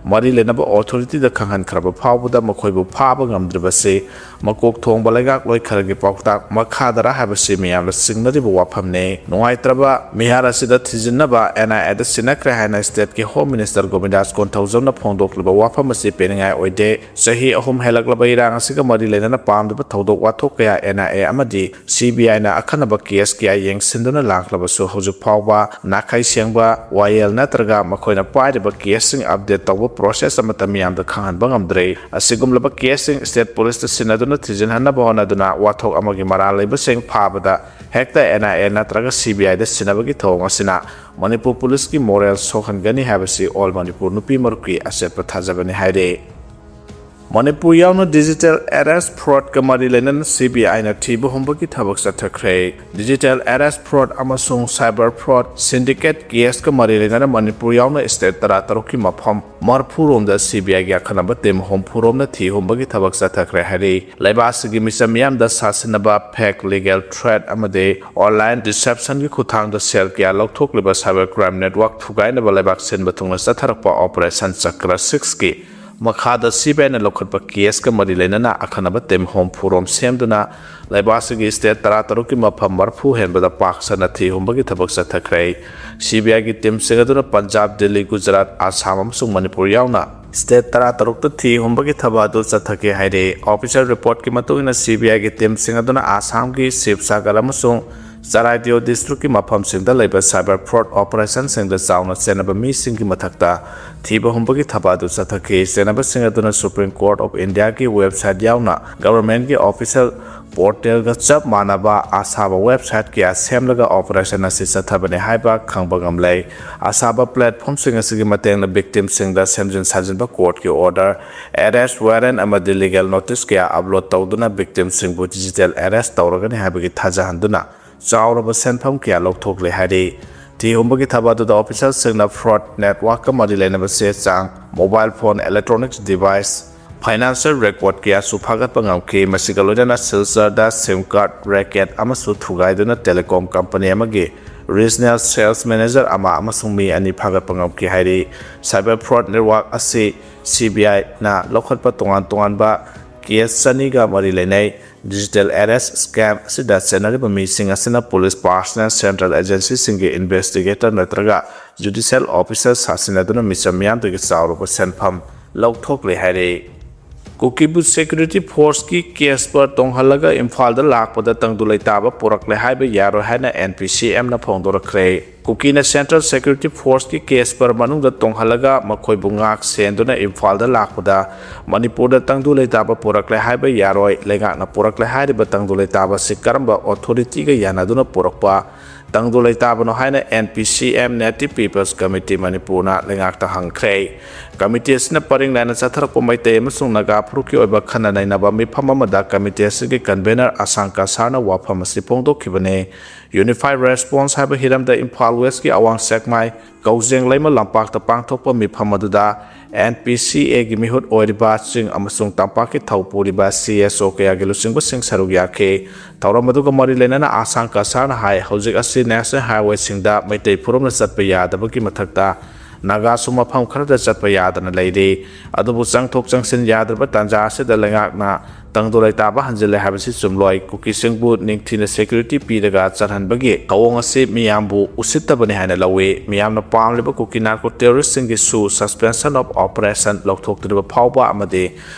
ꯃꯔꯤ ꯂꯩꯅꯕ authority ꯗ ꯈꯪꯍꯟꯈ꯭ꯔꯕ ꯐꯥꯎꯕꯗ ꯃꯈꯣꯏꯕꯨ ꯐꯥꯕ ꯉꯝꯗ꯭ꯔꯤꯕꯁꯤ ꯃꯀꯣꯛ ꯊꯣꯡꯕ ꯂꯩꯉꯥꯛꯂꯣꯏ ꯈꯔꯒꯤ ꯄꯥꯎꯇꯥꯛ ꯃꯈꯥꯗꯔ ꯍꯥꯏꯕꯁꯤ ꯃꯤꯌꯥꯝꯅ ꯆꯤꯡꯅꯔꯤꯕ ꯋꯥꯐꯝꯅꯤ꯫ ꯅꯨꯡꯉꯥꯏꯇ꯭ꯔꯕ ꯃꯤꯍꯥꯠ ꯑꯁꯤꯗ ꯊꯤꯖꯤꯟꯅꯕ N I A ꯗ ꯁꯤꯟꯅꯈ꯭ꯔꯦ ꯍꯥꯏꯅ state ꯀꯤ Home Minister ꯒꯣꯕꯤꯟꯗꯥꯁ ꯀꯣꯟꯊꯧꯖꯝꯅ ꯐꯣꯡꯗꯣꯛꯂꯤꯕ ꯋꯥꯐꯝ ꯑꯁꯤ ꯄꯦꯟꯅꯤꯡꯉꯥꯏ ꯑꯣꯏꯗꯦ꯫ ꯆꯍꯤ ꯑꯍꯨꯝ ꯍꯦꯜꯂꯛꯂꯕ ꯏꯔꯥꯡ ꯑꯁꯤꯒ ꯃꯔꯤ ꯂꯩꯅꯅ ꯄꯥꯝꯗꯕ ꯊꯧꯗꯣꯛ ꯋꯥꯊꯣꯛ ꯀꯌꯥ N I A ꯑꯃꯗꯤ C B I ꯅ ꯑꯈꯟꯅꯕ case ꯀꯌꯥ ꯌꯦꯡꯁꯤꯟꯗꯨꯅ ꯂꯥꯛꯂꯕꯁꯨ ꯍꯧꯖꯤꯛ ꯐꯥꯎꯕ ꯅꯥꯈꯩ ꯁꯦꯡꯕ ꯋꯥꯌꯦꯜ ꯅꯠꯇ꯭ꯔꯒ ꯃꯈꯣꯏꯅ ꯄꯥꯏꯔꯤꯕ case ꯁꯤꯡ update ꯇꯧꯕ process ꯑꯃꯠꯇ ꯃꯤꯌꯥꯝꯗ ꯈꯪꯍꯟꯕ ꯉꯝꯗ꯭ꯔꯦ꯫ ꯑꯁꯤꯒꯨꯝꯂꯕ case ꯁꯤꯡ state police ꯇ ꯁꯤꯟꯅꯗꯨꯅ ꯊꯤꯖꯤꯟꯍꯟꯅꯕ ꯍꯣꯠꯅꯗꯨꯅ ꯋꯥꯊꯣꯛ ꯑꯃꯒꯤ ꯃꯔꯥꯜ ꯂꯩꯕꯁꯤꯡ ꯐꯥꯕꯗ ꯍꯦꯛꯇ N I A ꯅꯠꯇ꯭ꯔꯒ C B I ꯗ ꯁꯤꯟꯅꯕꯒꯤ ꯊꯧꯑꯣꯡ ꯑꯁꯤꯅ ꯃꯅꯤꯄꯨꯔ police ꯀꯤ moral ꯁꯣꯛꯍꯟꯒꯅꯤ ꯍꯥꯏꯕꯁꯤ All Manipur ꯅꯨꯄꯤ ꯃꯔꯨꯞꯀꯤ ꯑꯆꯦꯠꯄ ꯊꯥꯖꯕꯅꯤ ꯍꯥꯏꯔꯤ꯫ ꯃꯅꯤꯄꯨꯔ ꯌꯥꯎꯅ digital arrest fraudꯀ ꯃꯔꯤ ꯂꯩꯅꯅ CBIꯅ ꯊꯤꯕ ꯍꯨꯝꯕꯒꯤ ꯊꯕꯛ ꯆꯠꯊꯈ꯭ꯔꯦ꯫ Digital arrest fraud ꯑꯃꯁꯨꯡ cyber fraud syndicate caseꯀ ꯃꯔꯤ ꯂꯩꯅꯅ ꯃꯅꯤꯄꯨꯔ ꯌꯥꯎꯅ state ꯇꯔꯥꯇꯔꯨꯛꯀꯤ ꯃꯐꯝ ꯃꯔꯐꯨ ꯔꯣꯝꯗ CBIꯒꯤ ꯑꯈꯟꯅꯕ team ꯍꯨꯝꯐꯨ ꯔꯣꯝꯅ ꯊꯤ ꯍꯨꯝꯕꯒꯤ ꯊꯕꯛ ꯆꯠꯊꯈ꯭ꯔꯦ ꯍꯥꯏꯔꯤ꯫ ꯂꯩꯕꯥꯛ ꯑꯁꯤꯒꯤ ꯃꯤꯆꯝ ꯃꯤꯌꯥꯝꯗ ꯁꯥꯁꯤꯟꯅꯕ, fake legal threat ꯑꯃꯗꯤ online deceptionꯒꯤ ꯈꯨꯠꯊꯥꯡꯗ ꯁꯦꯜ ꯀꯌꯥ ꯂꯧꯊꯣꯛꯂꯤꯕ cyber crime network ꯊꯨꯒꯥꯏꯅꯕ ꯂꯩꯕꯥꯛ ꯁꯤꯟꯕ ꯊꯨꯡꯅ ꯆꯠꯊꯔꯛꯄ Operation Chakra sixꯀꯤ ꯃꯈꯥꯗ CBIꯅ ꯂꯧꯈꯠꯄ caseꯀ ꯃꯔꯤ ꯂꯩꯅꯅ ꯑꯈꯟꯅꯕ team ꯍꯨꯝꯐꯨ ꯔꯣꯝ ꯁꯦꯝꯗꯨꯅ ꯂꯩꯕꯥꯛ ꯑꯁꯤꯒꯤ state ꯇꯔꯥꯇꯔꯨꯛꯀꯤ ꯃꯐꯝ ꯃꯔꯐꯨ ꯍꯦꯟꯕꯗ ꯄꯥꯛ ꯁꯟꯅ ꯊꯤ ꯍꯨꯝꯕꯒꯤ ꯊꯕꯛ ꯆꯠꯊꯈ꯭ꯔꯦ꯫ CBIꯒꯤ teamꯁꯤꯡ ꯑꯗꯨꯅ ꯄꯟꯖꯥꯕ, ꯗꯤꯜꯂꯤ, ꯒꯨꯖꯔꯥꯠ, ꯑꯁꯥꯝ ꯑꯃꯁꯨꯡ ꯃꯅꯤꯄꯨꯔ ꯌꯥꯎꯅ state ꯇꯔꯥꯇꯔꯨꯛꯇ ꯊꯤ ꯍꯨꯝꯕꯒꯤ ꯊꯕꯛ ꯑꯗꯨ ꯆꯠꯊꯈꯤ ꯍꯥꯏꯔꯤ꯫ Official reportꯀꯤ ꯃꯇꯨꯡ ꯏꯟꯅ CBIꯒꯤ teamꯁꯤꯡ ꯑꯗꯨꯅ ꯑꯁꯥꯝꯒꯤ ꯁꯤꯕꯁꯥꯒꯔ ꯑꯃꯁꯨꯡ ꯆꯔꯥꯏꯗꯤꯑꯣ districtꯀꯤ ꯃꯐꯝꯁꯤꯡꯗ ꯂꯩꯕ cyber fraud operationꯁꯤꯡꯗ ꯆꯥꯎꯅ ꯆꯦꯟꯅꯕ ꯃꯤꯁꯤꯡꯒꯤ ꯃꯊꯛꯇ ꯊꯤꯕ ꯍꯨꯝꯕꯒꯤ ꯊꯕꯛ ꯑꯗꯨ ꯆꯠꯊꯈꯤ꯫ ꯆꯦꯟꯅꯕꯁꯤꯡ ꯑꯗꯨꯅ Supreme Court of Indiaꯒꯤ website ꯌꯥꯎꯅ governmentꯀꯤ official portalꯒ ꯆꯞ ꯃꯥꯟꯅꯕ ꯑꯁꯥꯕ website ꯀꯌꯥ ꯁꯦꯝꯂꯒ operation ꯑꯁꯤ ꯆꯠꯊꯕꯅꯤ ꯍꯥꯏꯕ ꯈꯪꯕ ꯉꯝꯂꯦ꯫ ꯑꯁꯥꯕ platformꯁꯤꯡ ꯑꯁꯤꯒꯤ ꯃꯇꯦꯡꯅ victimꯁꯤꯡꯗ ꯁꯦꯝꯖꯤꯟ ꯁꯥꯖꯤꯟꯕ courtꯀꯤ order, arrest warrant ꯑꯃꯗꯤ legal notice ꯀꯌꯥ upload ꯇꯧꯗꯨꯅ victimꯁꯤꯡꯕꯨ digital arrest ꯇꯧꯔꯒꯅꯤ ꯍꯥꯏꯕꯒꯤ ꯊꯥꯖꯍꯟꯗꯨꯅ ꯆꯥꯎꯔꯕ ꯁꯦꯟꯐꯝ ꯀꯌꯥ ꯂꯧꯊꯣꯛꯂꯦ ꯍꯥꯏꯔꯤ꯫ ꯊꯤ ꯍꯨꯝꯕꯒꯤ ꯊꯕꯛ ꯑꯗꯨꯗ officerꯁꯤꯡꯅ fraud networkꯀ ꯃꯔꯤ ꯂꯩꯅꯕ ꯆꯦ ꯆꯥꯡ, mobile phone, electronics device, financial record ꯀꯌꯥꯁꯨ ꯐꯥꯒꯠꯄ ꯉꯝꯈꯤ꯫ ꯃꯁꯤꯒ ꯂꯣꯏꯅꯅ ꯁꯤꯜꯆꯔꯗ SIM card racket ꯑꯃꯁꯨ ꯊꯨꯒꯥꯏꯗꯨꯅ telecom company ꯑꯃꯒꯤ regional sales manager ꯑꯃ ꯑꯃꯁꯨꯡ ꯃꯤ ꯑꯅꯤ ꯐꯥꯒꯠꯄ ꯉꯝꯈꯤ ꯍꯥꯏꯔꯤ꯫ Cyber fraud network ꯑꯁꯤ CBIꯅ ꯂꯧꯈꯠꯄ ꯇꯣꯉꯥꯟ ꯇꯣꯉꯥꯟꯕ case ꯆꯅꯤꯒ ꯃꯔꯤ ꯂꯩꯅꯩ꯫ Digital arrest scam ꯑꯁꯤꯗ ꯆꯦꯟꯅꯔꯤꯕ ꯃꯤꯁꯤꯡ ꯑꯁꯤꯅ police personnel, central agencyꯁꯤꯡꯒꯤ investigator ꯅꯠꯇ꯭ꯔꯒ judicial officer ꯁꯥꯁꯤꯟꯅꯗꯨꯅ ꯃꯤꯆꯝ ꯃꯤꯌꯥꯝꯗꯒꯤ ꯆꯥꯎꯔꯕ ꯁꯦꯟꯐꯝ ꯂꯧꯊꯣꯛꯂꯦ ꯍꯥꯏꯔꯤ꯫ ꯀꯨꯀꯤꯕꯨ security forceꯀꯤ caseꯕ ꯇꯣꯡꯍꯜꯂꯒ ꯏꯝꯐꯥꯜꯗ ꯂꯥꯛꯄꯗ ꯇꯪꯗꯨ ꯂꯩꯇꯥꯕ ꯄꯨꯔꯛꯂꯦ ꯍꯥꯏꯕ ꯌꯥꯔꯣꯏ ꯍꯥꯏꯅ NPCMꯅ ꯐꯣꯡꯗꯣꯔꯛꯈ꯭ꯔꯦ꯫ ꯀꯨꯀꯤꯅ central security forceꯀꯤ caseꯕ ꯃꯅꯨꯡꯗ ꯇꯣꯡꯍꯜꯂꯒ ꯃꯈꯣꯏꯕꯨ ꯉꯥꯛ ꯁꯦꯟꯗꯨꯅ ꯏꯝꯐꯥꯜꯗ ꯂꯥꯛꯄꯗ ꯃꯅꯤꯄꯨꯔꯗ ꯇꯪꯗꯨ ꯂꯩꯇꯥꯕ ꯄꯨꯔꯛꯂꯦ ꯍꯥꯏꯕ ꯌꯥꯔꯣꯏ꯫ ꯂꯩꯉꯥꯛꯅ ꯄꯨꯔꯛꯂꯦ ꯍꯥꯏꯔꯤꯕ ꯇꯪꯗꯨ ꯂꯩꯇꯥꯕ ꯑꯁꯤ ꯀꯔꯝꯕ authorityꯒ ꯌꯥꯅꯗꯨꯅ ꯄꯨꯔꯛꯄ ꯇꯪꯗꯨ ꯂꯩꯇꯥꯕꯅꯣ ꯍꯥꯏꯅ N P C M Native People's Committee ꯃꯅꯤꯄꯨꯔꯅ ꯂꯩꯉꯥꯛꯇ ꯍꯪꯈ꯭ꯔꯦ꯫ ꯀꯃꯤꯇꯤ ꯑꯁꯤꯅ ꯄꯔꯤꯡ ꯅꯥꯏꯅ ꯆꯠꯊꯔꯛꯄ ꯃꯩꯇꯩ ꯑꯃꯁꯨꯡ ꯅꯥꯒꯥ ꯐꯨꯔꯨꯞꯀꯤ ꯑꯣꯏꯕ ꯈꯟꯅ ꯅꯩꯅꯕ ꯃꯤꯐꯝ ꯑꯃꯗ ꯀꯃꯤꯇꯤ ꯑꯁꯤꯒꯤ convener ꯑꯁꯥꯡ ꯀꯁꯥꯔꯅ ꯋꯥꯐꯝ ꯑꯁꯤ ꯐꯣꯡꯗꯣꯛꯈꯤꯕꯅꯤ꯫ Unified Response ꯍꯥꯏꯕ ꯍꯤꯔꯝꯗ ꯏꯝꯐꯥꯜ Westꯀꯤ ꯑꯋꯥꯡ ꯁꯦꯛꯃꯥꯏ, ꯀꯧꯖꯦꯡ ꯂꯩꯃ ꯂꯝꯄꯥꯛꯇ ꯄꯥꯡꯊꯣꯛꯄ ꯃꯤꯐꯝ ꯑꯗꯨꯗ N P C Aꯒꯤ ꯃꯤꯍꯨꯠ ꯑꯣꯏꯔꯤꯕ ꯆꯤꯡ ꯑꯃꯁꯨꯡ ꯇꯝꯄꯥꯛꯀꯤ ꯊꯧ ꯄꯨꯔꯤꯕ C S O ꯀꯌꯥꯒꯤ ꯂꯨꯆꯤꯡꯕꯁꯤꯡ ꯁꯔꯨꯛ ꯌꯥꯈꯤ꯫ ꯊꯧꯔꯝ ꯑꯗꯨꯒ ꯃꯔꯤ ꯂꯩꯅꯅ ꯑꯁꯥꯡ ꯀꯁꯥꯔꯅ ꯍꯥꯏ, ꯍꯧꯖꯤꯛ ꯑꯁꯤ national highwayꯁꯤꯡꯗ ꯃꯩꯇꯩ ꯐꯨꯔꯨꯞꯅ ꯆꯠꯄ ꯌꯥꯗꯕꯒꯤ ꯃꯊꯛꯇ ꯅꯥꯒꯥꯁꯨ ꯃꯐꯝ ꯈꯔꯗ ꯆꯠꯄ ꯌꯥꯗꯅ ꯂꯩꯔꯤ꯫ ꯑꯗꯨꯕꯨ ꯆꯪꯊꯣꯛ ꯆꯪꯁꯤꯟ ꯌꯥꯗ꯭ꯔꯕ ꯇꯥꯟꯖꯥ ꯑꯁꯤꯗ ꯂꯩꯉꯥꯛꯅ ꯇꯪꯗꯨ ꯂꯩꯇꯥꯕ ꯍꯟꯖꯤꯜꯂꯦ ꯍꯥꯏꯕꯁꯤ ꯆꯨꯝꯂꯣꯏ꯫ ꯀꯨꯀꯤꯁꯤꯡꯕꯨ ꯅꯤꯡꯊꯤꯅ security ꯄꯤꯔꯒ ꯆꯠꯍꯟꯕꯒꯤ ꯊꯧꯑꯣꯡ ꯑꯁꯤ ꯃꯤꯌꯥꯝꯕꯨ ꯎꯁꯤꯠꯇꯕꯅꯤ ꯍꯥꯏꯅ ꯂꯧꯏ꯫ ꯃꯤꯌꯥꯝꯅ ꯄꯥꯝꯂꯤꯕ ꯀꯨꯀꯤ narco terroristꯁꯤꯡꯒꯤꯁꯨ suspension of operation ꯂꯧꯊꯣꯛꯇ꯭ꯔꯤꯕ ꯐꯥꯎꯕ ꯑꯃꯗꯤ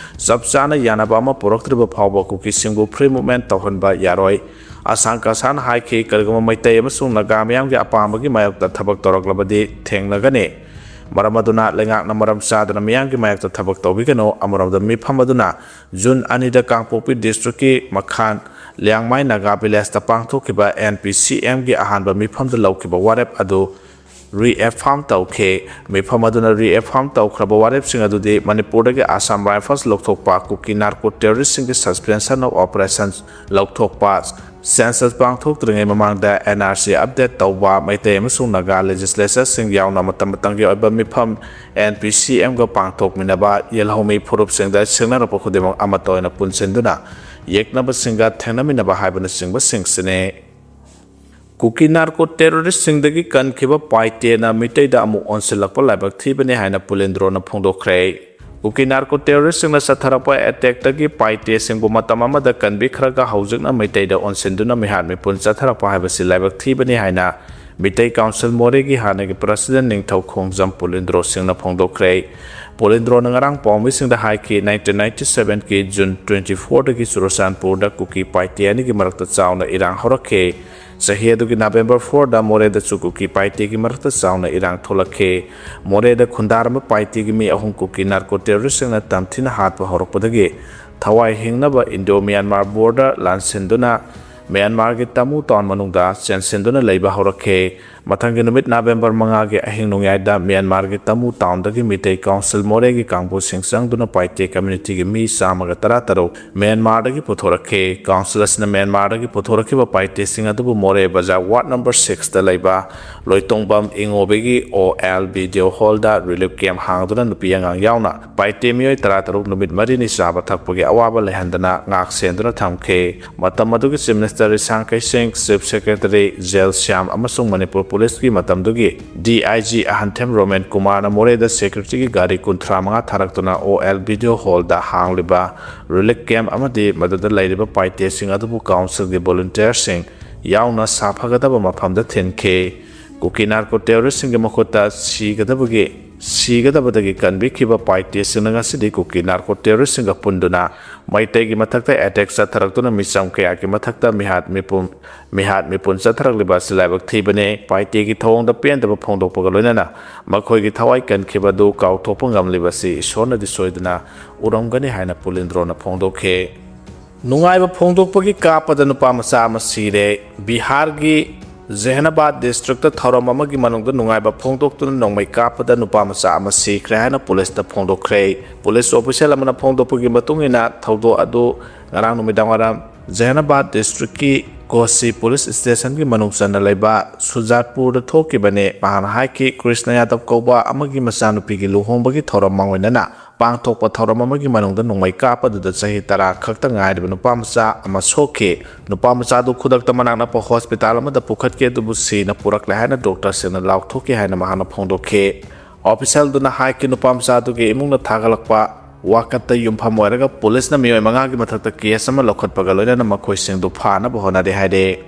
ꯆꯞ ꯆꯥꯅ ꯌꯥꯅꯕ ꯑꯃ ꯄꯨꯔꯛꯇ꯭ꯔꯤꯕ ꯐꯥꯎꯕ ꯀꯨꯀꯤꯁꯤꯡꯕꯨ free movement ꯇꯧꯍꯟꯕ ꯌꯥꯔꯣꯏ꯫ ꯑꯁꯥꯡ ꯀꯁꯥꯔꯅ ꯍꯥꯏꯈꯤ, ꯀꯔꯤꯒꯨꯝꯕ ꯃꯩꯇꯩ ꯑꯃꯁꯨꯡ ꯅꯥꯒꯥ ꯃꯤꯌꯥꯝꯒꯤ ꯑꯄꯥꯝꯕꯒꯤ ꯃꯥꯌꯣꯛꯇ ꯊꯕꯛ ꯇꯧꯔꯛꯂꯕꯗꯤ ꯊꯦꯡꯅꯒꯅꯤ꯫ ꯃꯔꯝ ꯑꯗꯨꯅ ꯂꯩꯉꯥꯛꯅ ꯃꯔꯝ ꯆꯥꯗꯅ ꯃꯤꯌꯥꯝꯒꯤ ꯃꯥꯌꯣꯛꯇ ꯊꯕꯛ ꯇꯧꯕꯤꯒꯅꯨ꯫ ꯑꯃꯔꯣꯝꯗ ꯃꯤꯐꯝ ꯑꯗꯨꯅ June ꯑꯅꯤꯗ ꯀꯥꯡꯄꯣꯛꯄꯤ districtꯀꯤ ꯃꯈꯥꯟ ꯂꯤꯌꯥꯡꯃꯥꯏ ꯅꯥꯒꯥ villageꯇ ꯄꯥꯡꯊꯣꯛꯈꯤꯕ N P C Mꯒꯤ ꯑꯍꯥꯟꯕ ꯃꯤꯐꯝꯗ ꯂꯧꯈꯤꯕ ꯋꯥꯔꯦꯞ ꯑꯗꯨ reaffirm ꯇꯧꯈꯤ꯫ ꯃꯤꯐꯝ ꯑꯗꯨꯅ reaffirm ꯇꯧꯈ꯭ꯔꯕ ꯋꯥꯔꯦꯞꯁꯤꯡ ꯑꯗꯨꯗꯤ ꯃꯅꯤꯄꯨꯔꯗꯒꯤ Assam Rifles ꯂꯧꯊꯣꯛꯄ, ꯀꯨꯀꯤ narco terroristꯁꯤꯡꯒꯤ suspension of operation ꯂꯧꯊꯣꯛꯄ, census ꯄꯥꯡꯊꯣꯛꯇ꯭ꯔꯤꯉꯩ ꯃꯃꯥꯡꯗ N R C update ꯇꯧꯕ, ꯃꯩꯇꯩ ꯑꯃꯁꯨꯡ ꯅꯥꯒꯥ legislatureꯁꯤꯡ ꯌꯥꯎꯅ ꯃꯇꯝ ꯃꯇꯝꯒꯤ ꯑꯣꯏꯕ ꯃꯤꯐꯝ N P C Mꯒ ꯄꯥꯡꯊꯣꯛꯃꯤꯟꯅꯕ, ꯌꯦꯜꯍꯧꯃꯤ ꯐꯨꯔꯨꯞꯁꯤꯡꯗ ꯁꯤꯡꯅꯔꯛꯄ ꯈꯨꯗꯤꯡꯃꯛ ꯑꯃꯠꯇ ꯑꯣꯏꯅ ꯄꯨꯟꯁꯤꯟꯗꯨꯅ ꯌꯦꯛꯅꯕꯁꯤꯡꯒ ꯊꯦꯡꯅꯃꯤꯟꯅꯕ ꯍꯥꯏꯕꯅꯆꯤꯡꯕꯁꯤꯡꯁꯤꯅꯤ꯫ ꯀꯨꯀꯤ narco terroristꯁꯤꯡꯗꯒꯤ ꯀꯟꯈꯤꯕ ꯄꯥꯏꯇꯦꯅ ꯃꯤꯇꯩꯗ ꯑꯃꯨꯛ ꯑꯣꯟꯁꯤꯜꯂꯛꯄ ꯂꯥꯏꯕꯛ ꯊꯤꯕꯅꯤ ꯍꯥꯏꯅ ꯄꯨꯂꯤꯟꯗ꯭ꯔꯣꯅ ꯐꯣꯡꯗꯣꯛꯈ꯭ꯔꯦ꯫ ꯀꯨꯀꯤ narco terroristꯁꯤꯡꯅ ꯆꯠꯊꯔꯛꯄ attackꯇꯒꯤ ꯄꯥꯏꯇꯦꯁꯤꯡꯕꯨ ꯃꯇꯝ ꯑꯃꯗ ꯀꯟꯕꯤꯈ꯭ꯔꯒ ꯍꯧꯖꯤꯛꯅ ꯃꯤꯇꯩꯗ ꯑꯣꯟꯁꯤꯟꯗꯨꯅ ꯃꯤꯍꯥꯠ ꯃꯤꯄꯨꯟ ꯆꯠꯊꯔꯛꯄ ꯍꯥꯏꯕꯁꯤ ꯂꯥꯏꯕꯛ ꯊꯤꯕꯅꯤ ꯍꯥꯏꯅ ꯃꯤꯇꯩ Council ꯃꯣꯔꯦꯒꯤ ꯍꯥꯟꯅꯒꯤ president ꯅꯤꯡꯊꯧ ꯈꯣꯡꯖꯝ ꯄꯨꯂꯤꯟꯗ꯭ꯔꯣ ꯁꯤꯡꯅ ꯐꯣꯡꯗꯣꯛꯈ꯭ꯔꯦ꯫ ꯄꯨꯂꯤꯟꯗ꯭ꯔꯣꯅ ꯉꯔꯥꯡ ꯄꯥꯎꯃꯤꯁꯤꯡꯗ ꯍꯥꯏꯈꯤ, nineteen ninety sevenꯒꯤ June twenty fourꯗꯒꯤ ꯆꯨꯔꯆꯥꯟꯄꯨꯔꯗ ꯀꯨꯀꯤ ꯄꯥꯏꯇꯦ ꯑꯅꯤꯒꯤ ꯃꯔꯛꯇ ꯆꯥꯎꯅ ꯏꯔꯥꯡ ꯍꯧꯔꯛꯈꯤ꯫ ꯆꯍꯤ ꯑꯗꯨꯒꯤ November fourꯗ ꯃꯣꯔꯦꯗꯁꯨ ꯀꯨꯀꯤ ꯄꯥꯏꯇꯦꯒꯤ ꯃꯔꯛꯇ ꯆꯥꯎꯅ ꯏꯔꯥꯡ ꯊꯣꯛꯂꯛꯈꯤ꯫ ꯃꯣꯔꯦꯗ ꯈꯨꯟꯗꯥꯔꯝꯕ ꯄꯥꯏꯇꯦꯒꯤ ꯃꯤ ꯑꯍꯨꯝ ꯀꯨꯀꯤ narco terroristꯁꯤꯡꯅ ꯇꯝꯊꯤꯅ ꯍꯥꯠꯄ ꯍꯧꯔꯛꯄꯗꯒꯤ ꯊꯋꯥꯏ ꯍꯤꯡꯅꯕ Indo Myanmar border ꯂꯥꯟꯁꯤꯟꯗꯨꯅ ꯃ꯭ꯌꯥꯟꯃꯥꯔꯒꯤ ꯇꯃꯨ ꯇꯥꯎꯟ ꯃꯅꯨꯡꯗ ꯆꯦꯟꯁꯤꯟꯗꯨꯅ ꯂꯩꯕ ꯍꯧꯔꯛꯈꯤ꯫ ꯃꯊꯪꯒꯤ ꯅꯨꯃꯤꯠ ꯅꯕꯦꯝꯕꯔ ꯃꯉꯥꯒꯤ ꯑꯍꯤꯡ ꯅꯣꯡꯌꯥꯏꯗ ꯃ꯭ꯌꯥꯟꯃꯥꯔꯒꯤ ꯇꯃꯨ ꯇꯥꯎꯟꯗꯒꯤ ꯃꯤꯇꯩ ꯀꯥꯎꯟꯁꯤꯜ ꯃꯣꯔꯦꯒꯤ ꯀꯥꯡꯕꯨꯁꯤꯡ ꯆꯪꯗꯨꯅ ꯄꯥꯏꯇꯦ ꯀꯝꯃ꯭ꯌꯨꯅꯤꯇꯤꯒꯤ ꯃꯤ ꯆꯥꯝꯃꯒ ꯇꯔꯥꯇꯔꯨꯛ ꯃ꯭ꯌꯥꯟꯃꯥꯔꯗꯒꯤ ꯄꯨꯊꯣꯔꯛꯈꯤ꯫ ꯀꯥꯎꯟꯁꯤꯜ ꯑꯁꯤꯅ ꯃ꯭ꯌꯥꯟꯃꯥꯔꯗꯒꯤ ꯄꯨꯊꯣꯔꯛꯈꯤꯕ ꯄꯥꯏꯇꯦꯁꯤꯡ ꯑꯗꯨꯕꯨ ꯃꯣꯔꯦ ꯕꯖꯥꯔ ꯋꯥꯔꯗ ꯅꯝꯕꯔ ꯁꯤꯛꯁꯇ ꯂꯩꯕ ꯂꯣꯏꯇꯣꯡꯕꯝ ꯏꯉꯣꯕꯤꯒꯤ ꯑꯣ ꯑꯦꯜ ꯕꯤꯗꯤꯑꯣ ꯍꯣꯜꯗ ꯔꯤꯂꯤꯐ ꯀꯦꯝꯞ ꯍꯥꯡꯗꯨꯅ ꯅꯨꯄꯤ ꯑꯉꯥꯡ ꯌꯥꯎꯅ ꯄꯥꯏꯇꯦ ꯃꯤꯑꯣꯏ ꯇꯔꯥꯇꯔꯨꯛ ꯅꯨꯃꯤꯠ ꯃꯔꯤꯅꯤ ꯆꯥꯕ ꯊꯛꯄꯒꯤ ꯑꯋꯥꯕ ꯂꯩꯍꯟꯗꯅ ꯉꯥꯛ ꯁꯦꯟꯗꯨꯅ ꯊꯝꯈꯤ꯫ ꯃꯇꯝ ꯑꯗꯨꯒꯤ chief minister Rishang Keishing, chief secretary Jel Shyam ꯑꯃꯁꯨꯡ ꯃꯅꯤꯄꯨꯔ ꯄꯨꯂꯤꯁꯀꯤ ꯃꯇꯝꯗꯨꯒꯤ ꯗꯤ ꯑꯥꯏ ꯖꯤ ꯑꯍꯟꯊꯦꯝ ꯔꯣꯃꯦꯟ ꯀꯨꯃꯥꯔꯅ ꯃꯣꯔꯦꯗ ꯁꯦꯀ꯭ꯌꯨꯔꯤꯇꯤꯒꯤ ꯒꯥꯔꯤ ꯀꯨꯟꯊ꯭ꯔꯥ ꯃꯉꯥ ꯊꯥꯔꯛꯇꯨꯅ ꯑꯣ ꯑꯦꯜ ꯕꯤꯗꯤꯑꯣ ꯍꯣꯜꯗ ꯍꯥꯡꯂꯤꯕ ꯔꯤꯂꯤꯐ ꯀꯦꯝꯞ ꯑꯃꯗꯤ ꯃꯗꯨꯗ ꯂꯩꯔꯤꯕ ꯄꯥꯏꯇꯦꯁꯤꯡ ꯑꯗꯨꯕꯨ ꯀꯥꯎꯟꯁꯤꯜꯒꯤ ꯚꯣꯂꯨꯟꯇꯤꯌꯔꯁꯤꯡ ꯌꯥꯎꯅ ꯁꯥꯐꯒꯗꯕ ꯃꯐꯝꯗ ꯊꯤꯟꯈꯤ꯫ ꯀꯨꯀꯤ ꯅꯥꯔꯀꯣ ꯇꯦꯔꯣꯔꯤꯁꯁꯤꯡꯒꯤ ꯃꯈꯨꯠꯇ ꯁꯤꯒꯗꯕꯒꯤ, ꯁꯤꯒꯗꯕꯗꯒꯤ ꯀꯟꯕꯤꯈꯤꯕ ꯄꯥꯏꯇꯦꯁꯤꯡꯅ ꯉꯁꯤꯗꯤ ꯀꯨꯀꯤ ꯅꯥꯔꯀꯣ ꯇꯦꯔꯣꯔꯤꯁꯁꯤꯡꯒ ꯄꯨꯟꯗꯨꯅ ꯃꯩꯇꯩꯒꯤ ꯃꯊꯛꯇ ꯑꯦꯇꯦꯛ ꯆꯠꯊꯔꯛꯇꯨꯅ ꯃꯤꯆꯝ ꯀꯌꯥꯒꯤ ꯃꯊꯛꯇ ꯃꯤꯍꯥꯠ ꯃꯤꯄꯨꯝ, ꯃꯤꯍꯥꯠ ꯃꯤꯄꯨꯟ ꯆꯠꯊꯔꯛꯂꯤꯕ ꯑꯁꯤ ꯂꯥꯏꯕꯛ ꯊꯤꯕꯅꯤ꯫ ꯄꯥꯏꯇꯦꯒꯤ ꯊꯧꯑꯣꯡꯗ ꯄꯦꯟꯗꯕ ꯐꯣꯡꯗꯣꯛꯄꯒ ꯂꯣꯏꯅꯅ ꯃꯈꯣꯏꯒꯤ ꯊꯋꯥꯏ ꯀꯟꯈꯤꯕ ꯑꯗꯨ ꯀꯥꯎꯊꯣꯛꯄ ꯉꯝꯂꯤꯕꯁꯤ ꯏꯁꯣꯔꯅꯗꯤ ꯁꯣꯏꯗꯅ ꯎꯔꯝꯒꯅꯤ ꯍꯥꯏꯅ ꯄꯨꯂꯤꯟꯗ꯭ꯔꯣꯅ ꯐꯣꯡꯗꯣꯛꯈꯤ꯫ ꯅꯨꯡꯉꯥꯏꯕ ꯐꯣꯡꯗꯣꯛꯄꯒꯤ ꯀꯥꯞꯄꯗ ꯅꯨꯄꯥ ꯃꯆꯥ ꯑꯃ ꯁꯤꯔꯦ꯫ ꯕꯤꯍꯥꯔꯒꯤ ꯖꯦꯍꯅꯥꯕꯥꯗ ꯗꯤꯁꯇ꯭ꯔꯤꯛꯇ ꯊꯧꯔꯝ ꯑꯃꯒꯤ ꯃꯅꯨꯡꯗ ꯅꯨꯡꯉꯥꯏꯕ ꯐꯣꯡꯗꯣꯛꯇꯨꯅ ꯅꯣꯡꯃꯩ ꯀꯥꯞꯄꯗ ꯅꯨꯄꯥ ꯃꯆꯥ ꯑꯃ ꯁꯤꯈ꯭ꯔꯦ ꯍꯥꯏꯅ ꯄꯨꯂꯤꯁꯇ ꯐꯣꯡꯗꯣꯛꯈ꯭ꯔꯦ꯫ ꯄꯨꯂꯤꯁ ꯑꯣꯐꯤꯁꯦꯜ ꯑꯃꯅ ꯐꯣꯡꯗꯣꯛꯄꯒꯤ ꯃꯇꯨꯡ ꯏꯟꯅ, ꯊꯧꯗꯣꯛ ꯑꯗꯨ ꯉꯔꯥꯡ ꯅꯨꯃꯤꯗꯥꯡ ꯋꯥꯏꯔꯝ ꯖꯦꯍꯅꯥꯕꯥꯗ ꯗꯤꯁꯇ꯭ꯔꯤꯛꯀꯤ ꯀꯣꯁꯤ ꯄꯨꯂꯤꯁ ꯁ꯭ꯇꯦꯁꯟꯒꯤ ꯃꯅꯨꯡ ꯆꯟꯅ ꯂꯩꯕ ꯁꯨꯖꯥꯠꯄꯨꯔꯗ ꯊꯣꯛꯈꯤꯕꯅꯤ꯫ ꯃꯍꯥꯛꯅ ꯍꯥꯏꯈꯤ, ꯀ꯭ꯔꯤꯁꯅ ꯌꯥꯗꯕ ꯀꯧꯕ ꯑꯃꯒꯤ ꯃꯆꯥꯅꯨꯄꯤꯒꯤ ꯂꯨꯍꯣꯡꯕꯒꯤ ꯊꯧꯔꯝ ꯃꯥꯡꯑꯣꯏꯅꯅ ꯄꯥꯡꯊꯣꯛꯄ ꯊꯧꯔꯝ ꯑꯃꯒꯤ ꯃꯅꯨꯡꯗ ꯅꯣꯡꯃꯩ ꯀꯥꯞꯄꯗꯨꯗ ꯆꯍꯤ ꯇꯔꯥ ꯈꯛꯇ ꯉꯥꯏꯔꯤꯕ ꯅꯨꯄꯥ ꯃꯆꯥ ꯑꯃ ꯁꯣꯛꯈꯤ꯫ ꯅꯨꯄꯥ ꯃꯆꯥꯗꯨ ꯈꯨꯗꯛꯇ ꯃꯅꯥꯛ ꯅꯛꯄ ꯍꯣꯁꯄꯤꯇꯥꯜ ꯑꯃꯗ ꯄꯨꯈꯠꯈꯤ, ꯑꯗꯨꯕꯨ ꯁꯤꯅ ꯄꯨꯔꯛꯂꯦ ꯍꯥꯏꯅ ꯗꯣꯛꯇꯔꯁꯤꯡꯅ ꯂꯥꯎꯊꯣꯛꯈꯤ ꯍꯥꯏꯅ ꯃꯍꯥꯛꯅ ꯐꯣꯡꯗꯣꯛꯈꯤ꯫ ꯑꯣꯐꯤꯁꯦꯜꯗꯨꯅ ꯍꯥꯏꯈꯤ, ꯅꯨꯄꯥ ꯃꯆꯥꯗꯨꯒꯤ ꯏꯃꯨꯡꯅ ꯊꯥꯒꯠꯂꯛꯄ ꯋꯥꯀꯠꯇ ꯌꯨꯝꯐꯝ ꯑꯣꯏꯔꯒ ꯄꯨꯂꯤꯁꯅ ꯃꯤꯑꯣꯏ ꯃꯉꯥꯒꯤ ꯃꯊꯛꯇ ꯀꯦꯁ ꯑꯃ ꯂꯧꯈꯠꯄꯒ ꯂꯣꯏꯅꯅ ꯃꯈꯣꯏꯁꯤꯡꯗꯨ ꯐꯥꯅꯕ ꯍꯣꯠꯅꯔꯦ ꯍꯥꯏꯔꯦ꯫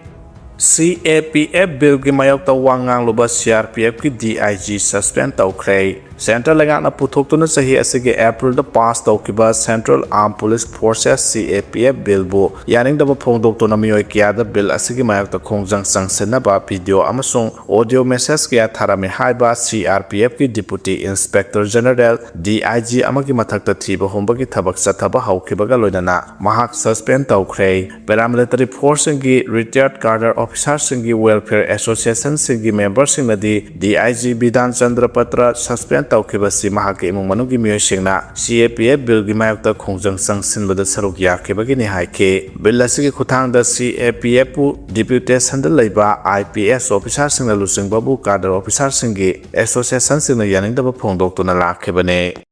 ꯁꯤ ꯑꯦ ꯄꯤ ꯑꯦꯐ ꯕꯤꯜꯒꯤ ꯃꯥꯌꯣꯛꯇ ꯋꯥ ꯉꯥꯡꯂꯨꯕ ꯁꯤ ꯑꯥꯔ ꯄꯤ ꯑꯦꯐꯀꯤ ꯗꯤ ꯑꯥꯏ ꯖꯤ ꯁꯁꯄꯦꯟ ꯇꯧꯈ꯭ꯔꯦ꯫ ꯁꯦꯟꯇ꯭ꯔꯦꯜ ꯂꯩꯉꯥꯛꯅ ꯄꯨꯊꯣꯛꯇꯨꯅ ꯆꯍꯤ ꯑꯁꯤꯒꯤ ꯑꯦꯄ꯭ꯔꯤꯜꯗ ꯄꯥꯁ ꯇꯧꯈꯤꯕ Central Armed Police Forces, C A P F, ꯕꯤꯜꯕꯨ ꯌꯥꯅꯤꯡꯗꯕ ꯐꯣꯡꯗꯣꯛꯇꯨꯅ ꯃꯤꯑꯣꯏ ꯀꯌꯥꯗ ꯕꯤꯜ ꯑꯁꯤꯒꯤ ꯃꯥꯌꯣꯛꯇ ꯈꯣꯡꯖꯪ ꯆꯪꯁꯤꯟꯅꯕ ꯚꯤꯗꯤꯑꯣ ꯑꯃꯁꯨꯡ ꯑꯣꯗꯤꯑꯣ ꯃꯦꯁꯦꯖ ꯀꯌꯥ ꯊꯥꯔꯝꯃꯤ ꯍꯥꯏꯕ C R P F ꯀꯤ Deputy Inspector General, D I G, ꯑꯃꯒꯤ ꯃꯊꯛꯇ ꯊꯤꯕ ꯍꯨꯝꯕꯒꯤ ꯊꯕꯛ ꯆꯠꯊꯕ ꯍꯧꯈꯤꯕꯒ ꯂꯣꯏꯅꯅ ꯃꯍꯥꯛ ꯁꯁꯄꯦꯟ ꯇꯧꯈ꯭ꯔꯦ꯫ ꯄꯦꯔꯥꯃꯤꯂꯤꯇꯔꯤ ꯐꯣꯔꯁꯁꯤꯡꯒꯤ ꯔꯤꯇꯥꯌꯔꯠ ꯀꯥꯗꯔ ꯑꯣꯐꯤꯁꯥꯔꯁꯤꯡꯒꯤ ꯋꯦꯜꯐꯤꯌꯔ ꯑꯦꯁꯣꯁꯤꯌꯦꯁꯟꯁꯤꯡꯒꯤ ꯃꯦꯝꯕꯔꯁꯤꯡꯅꯗꯤ D I G Bidhan Chandra Patra suspend ꯇꯧꯈꯤꯕꯁꯤ ꯃꯍꯥꯛꯀꯤ ꯏꯃꯨꯡ ꯃꯅꯨꯡꯒꯤ ꯃꯤꯑꯣꯏꯁꯤꯡꯅ C A P F ꯕꯤꯜꯒꯤ ꯃꯥꯌꯣꯛꯇ ꯈꯣꯡꯖꯪ ꯆꯪꯁꯤꯟꯕꯗ ꯁꯔꯨꯛ ꯌꯥꯈꯤꯕꯒꯤꯅꯤ ꯍꯥꯏꯈꯤ꯫ ꯕꯤꯜ ꯑꯁꯤꯒꯤ ꯈꯨꯠꯊꯥꯡꯗ C A P F ꯄꯨ ꯗꯤꯄ꯭ꯌꯨꯇꯦꯁꯟꯗ ꯂꯩꯕ I P S ꯑꯣꯐꯤꯁꯥꯔꯁꯤꯡꯅ ꯂꯨꯆꯤꯡꯕꯕꯨ ꯀꯥꯗꯔ ꯑꯣꯐꯤꯁꯥꯔꯁꯤꯡꯒꯤ ꯑꯦꯁꯣꯁꯤꯌꯦꯁꯟꯁꯤꯡꯅ ꯌꯥꯅꯤꯡꯗꯕ ꯐꯣꯡꯗꯣꯛꯇꯨꯅ ꯂꯥꯛꯈꯤꯕꯅꯤ꯫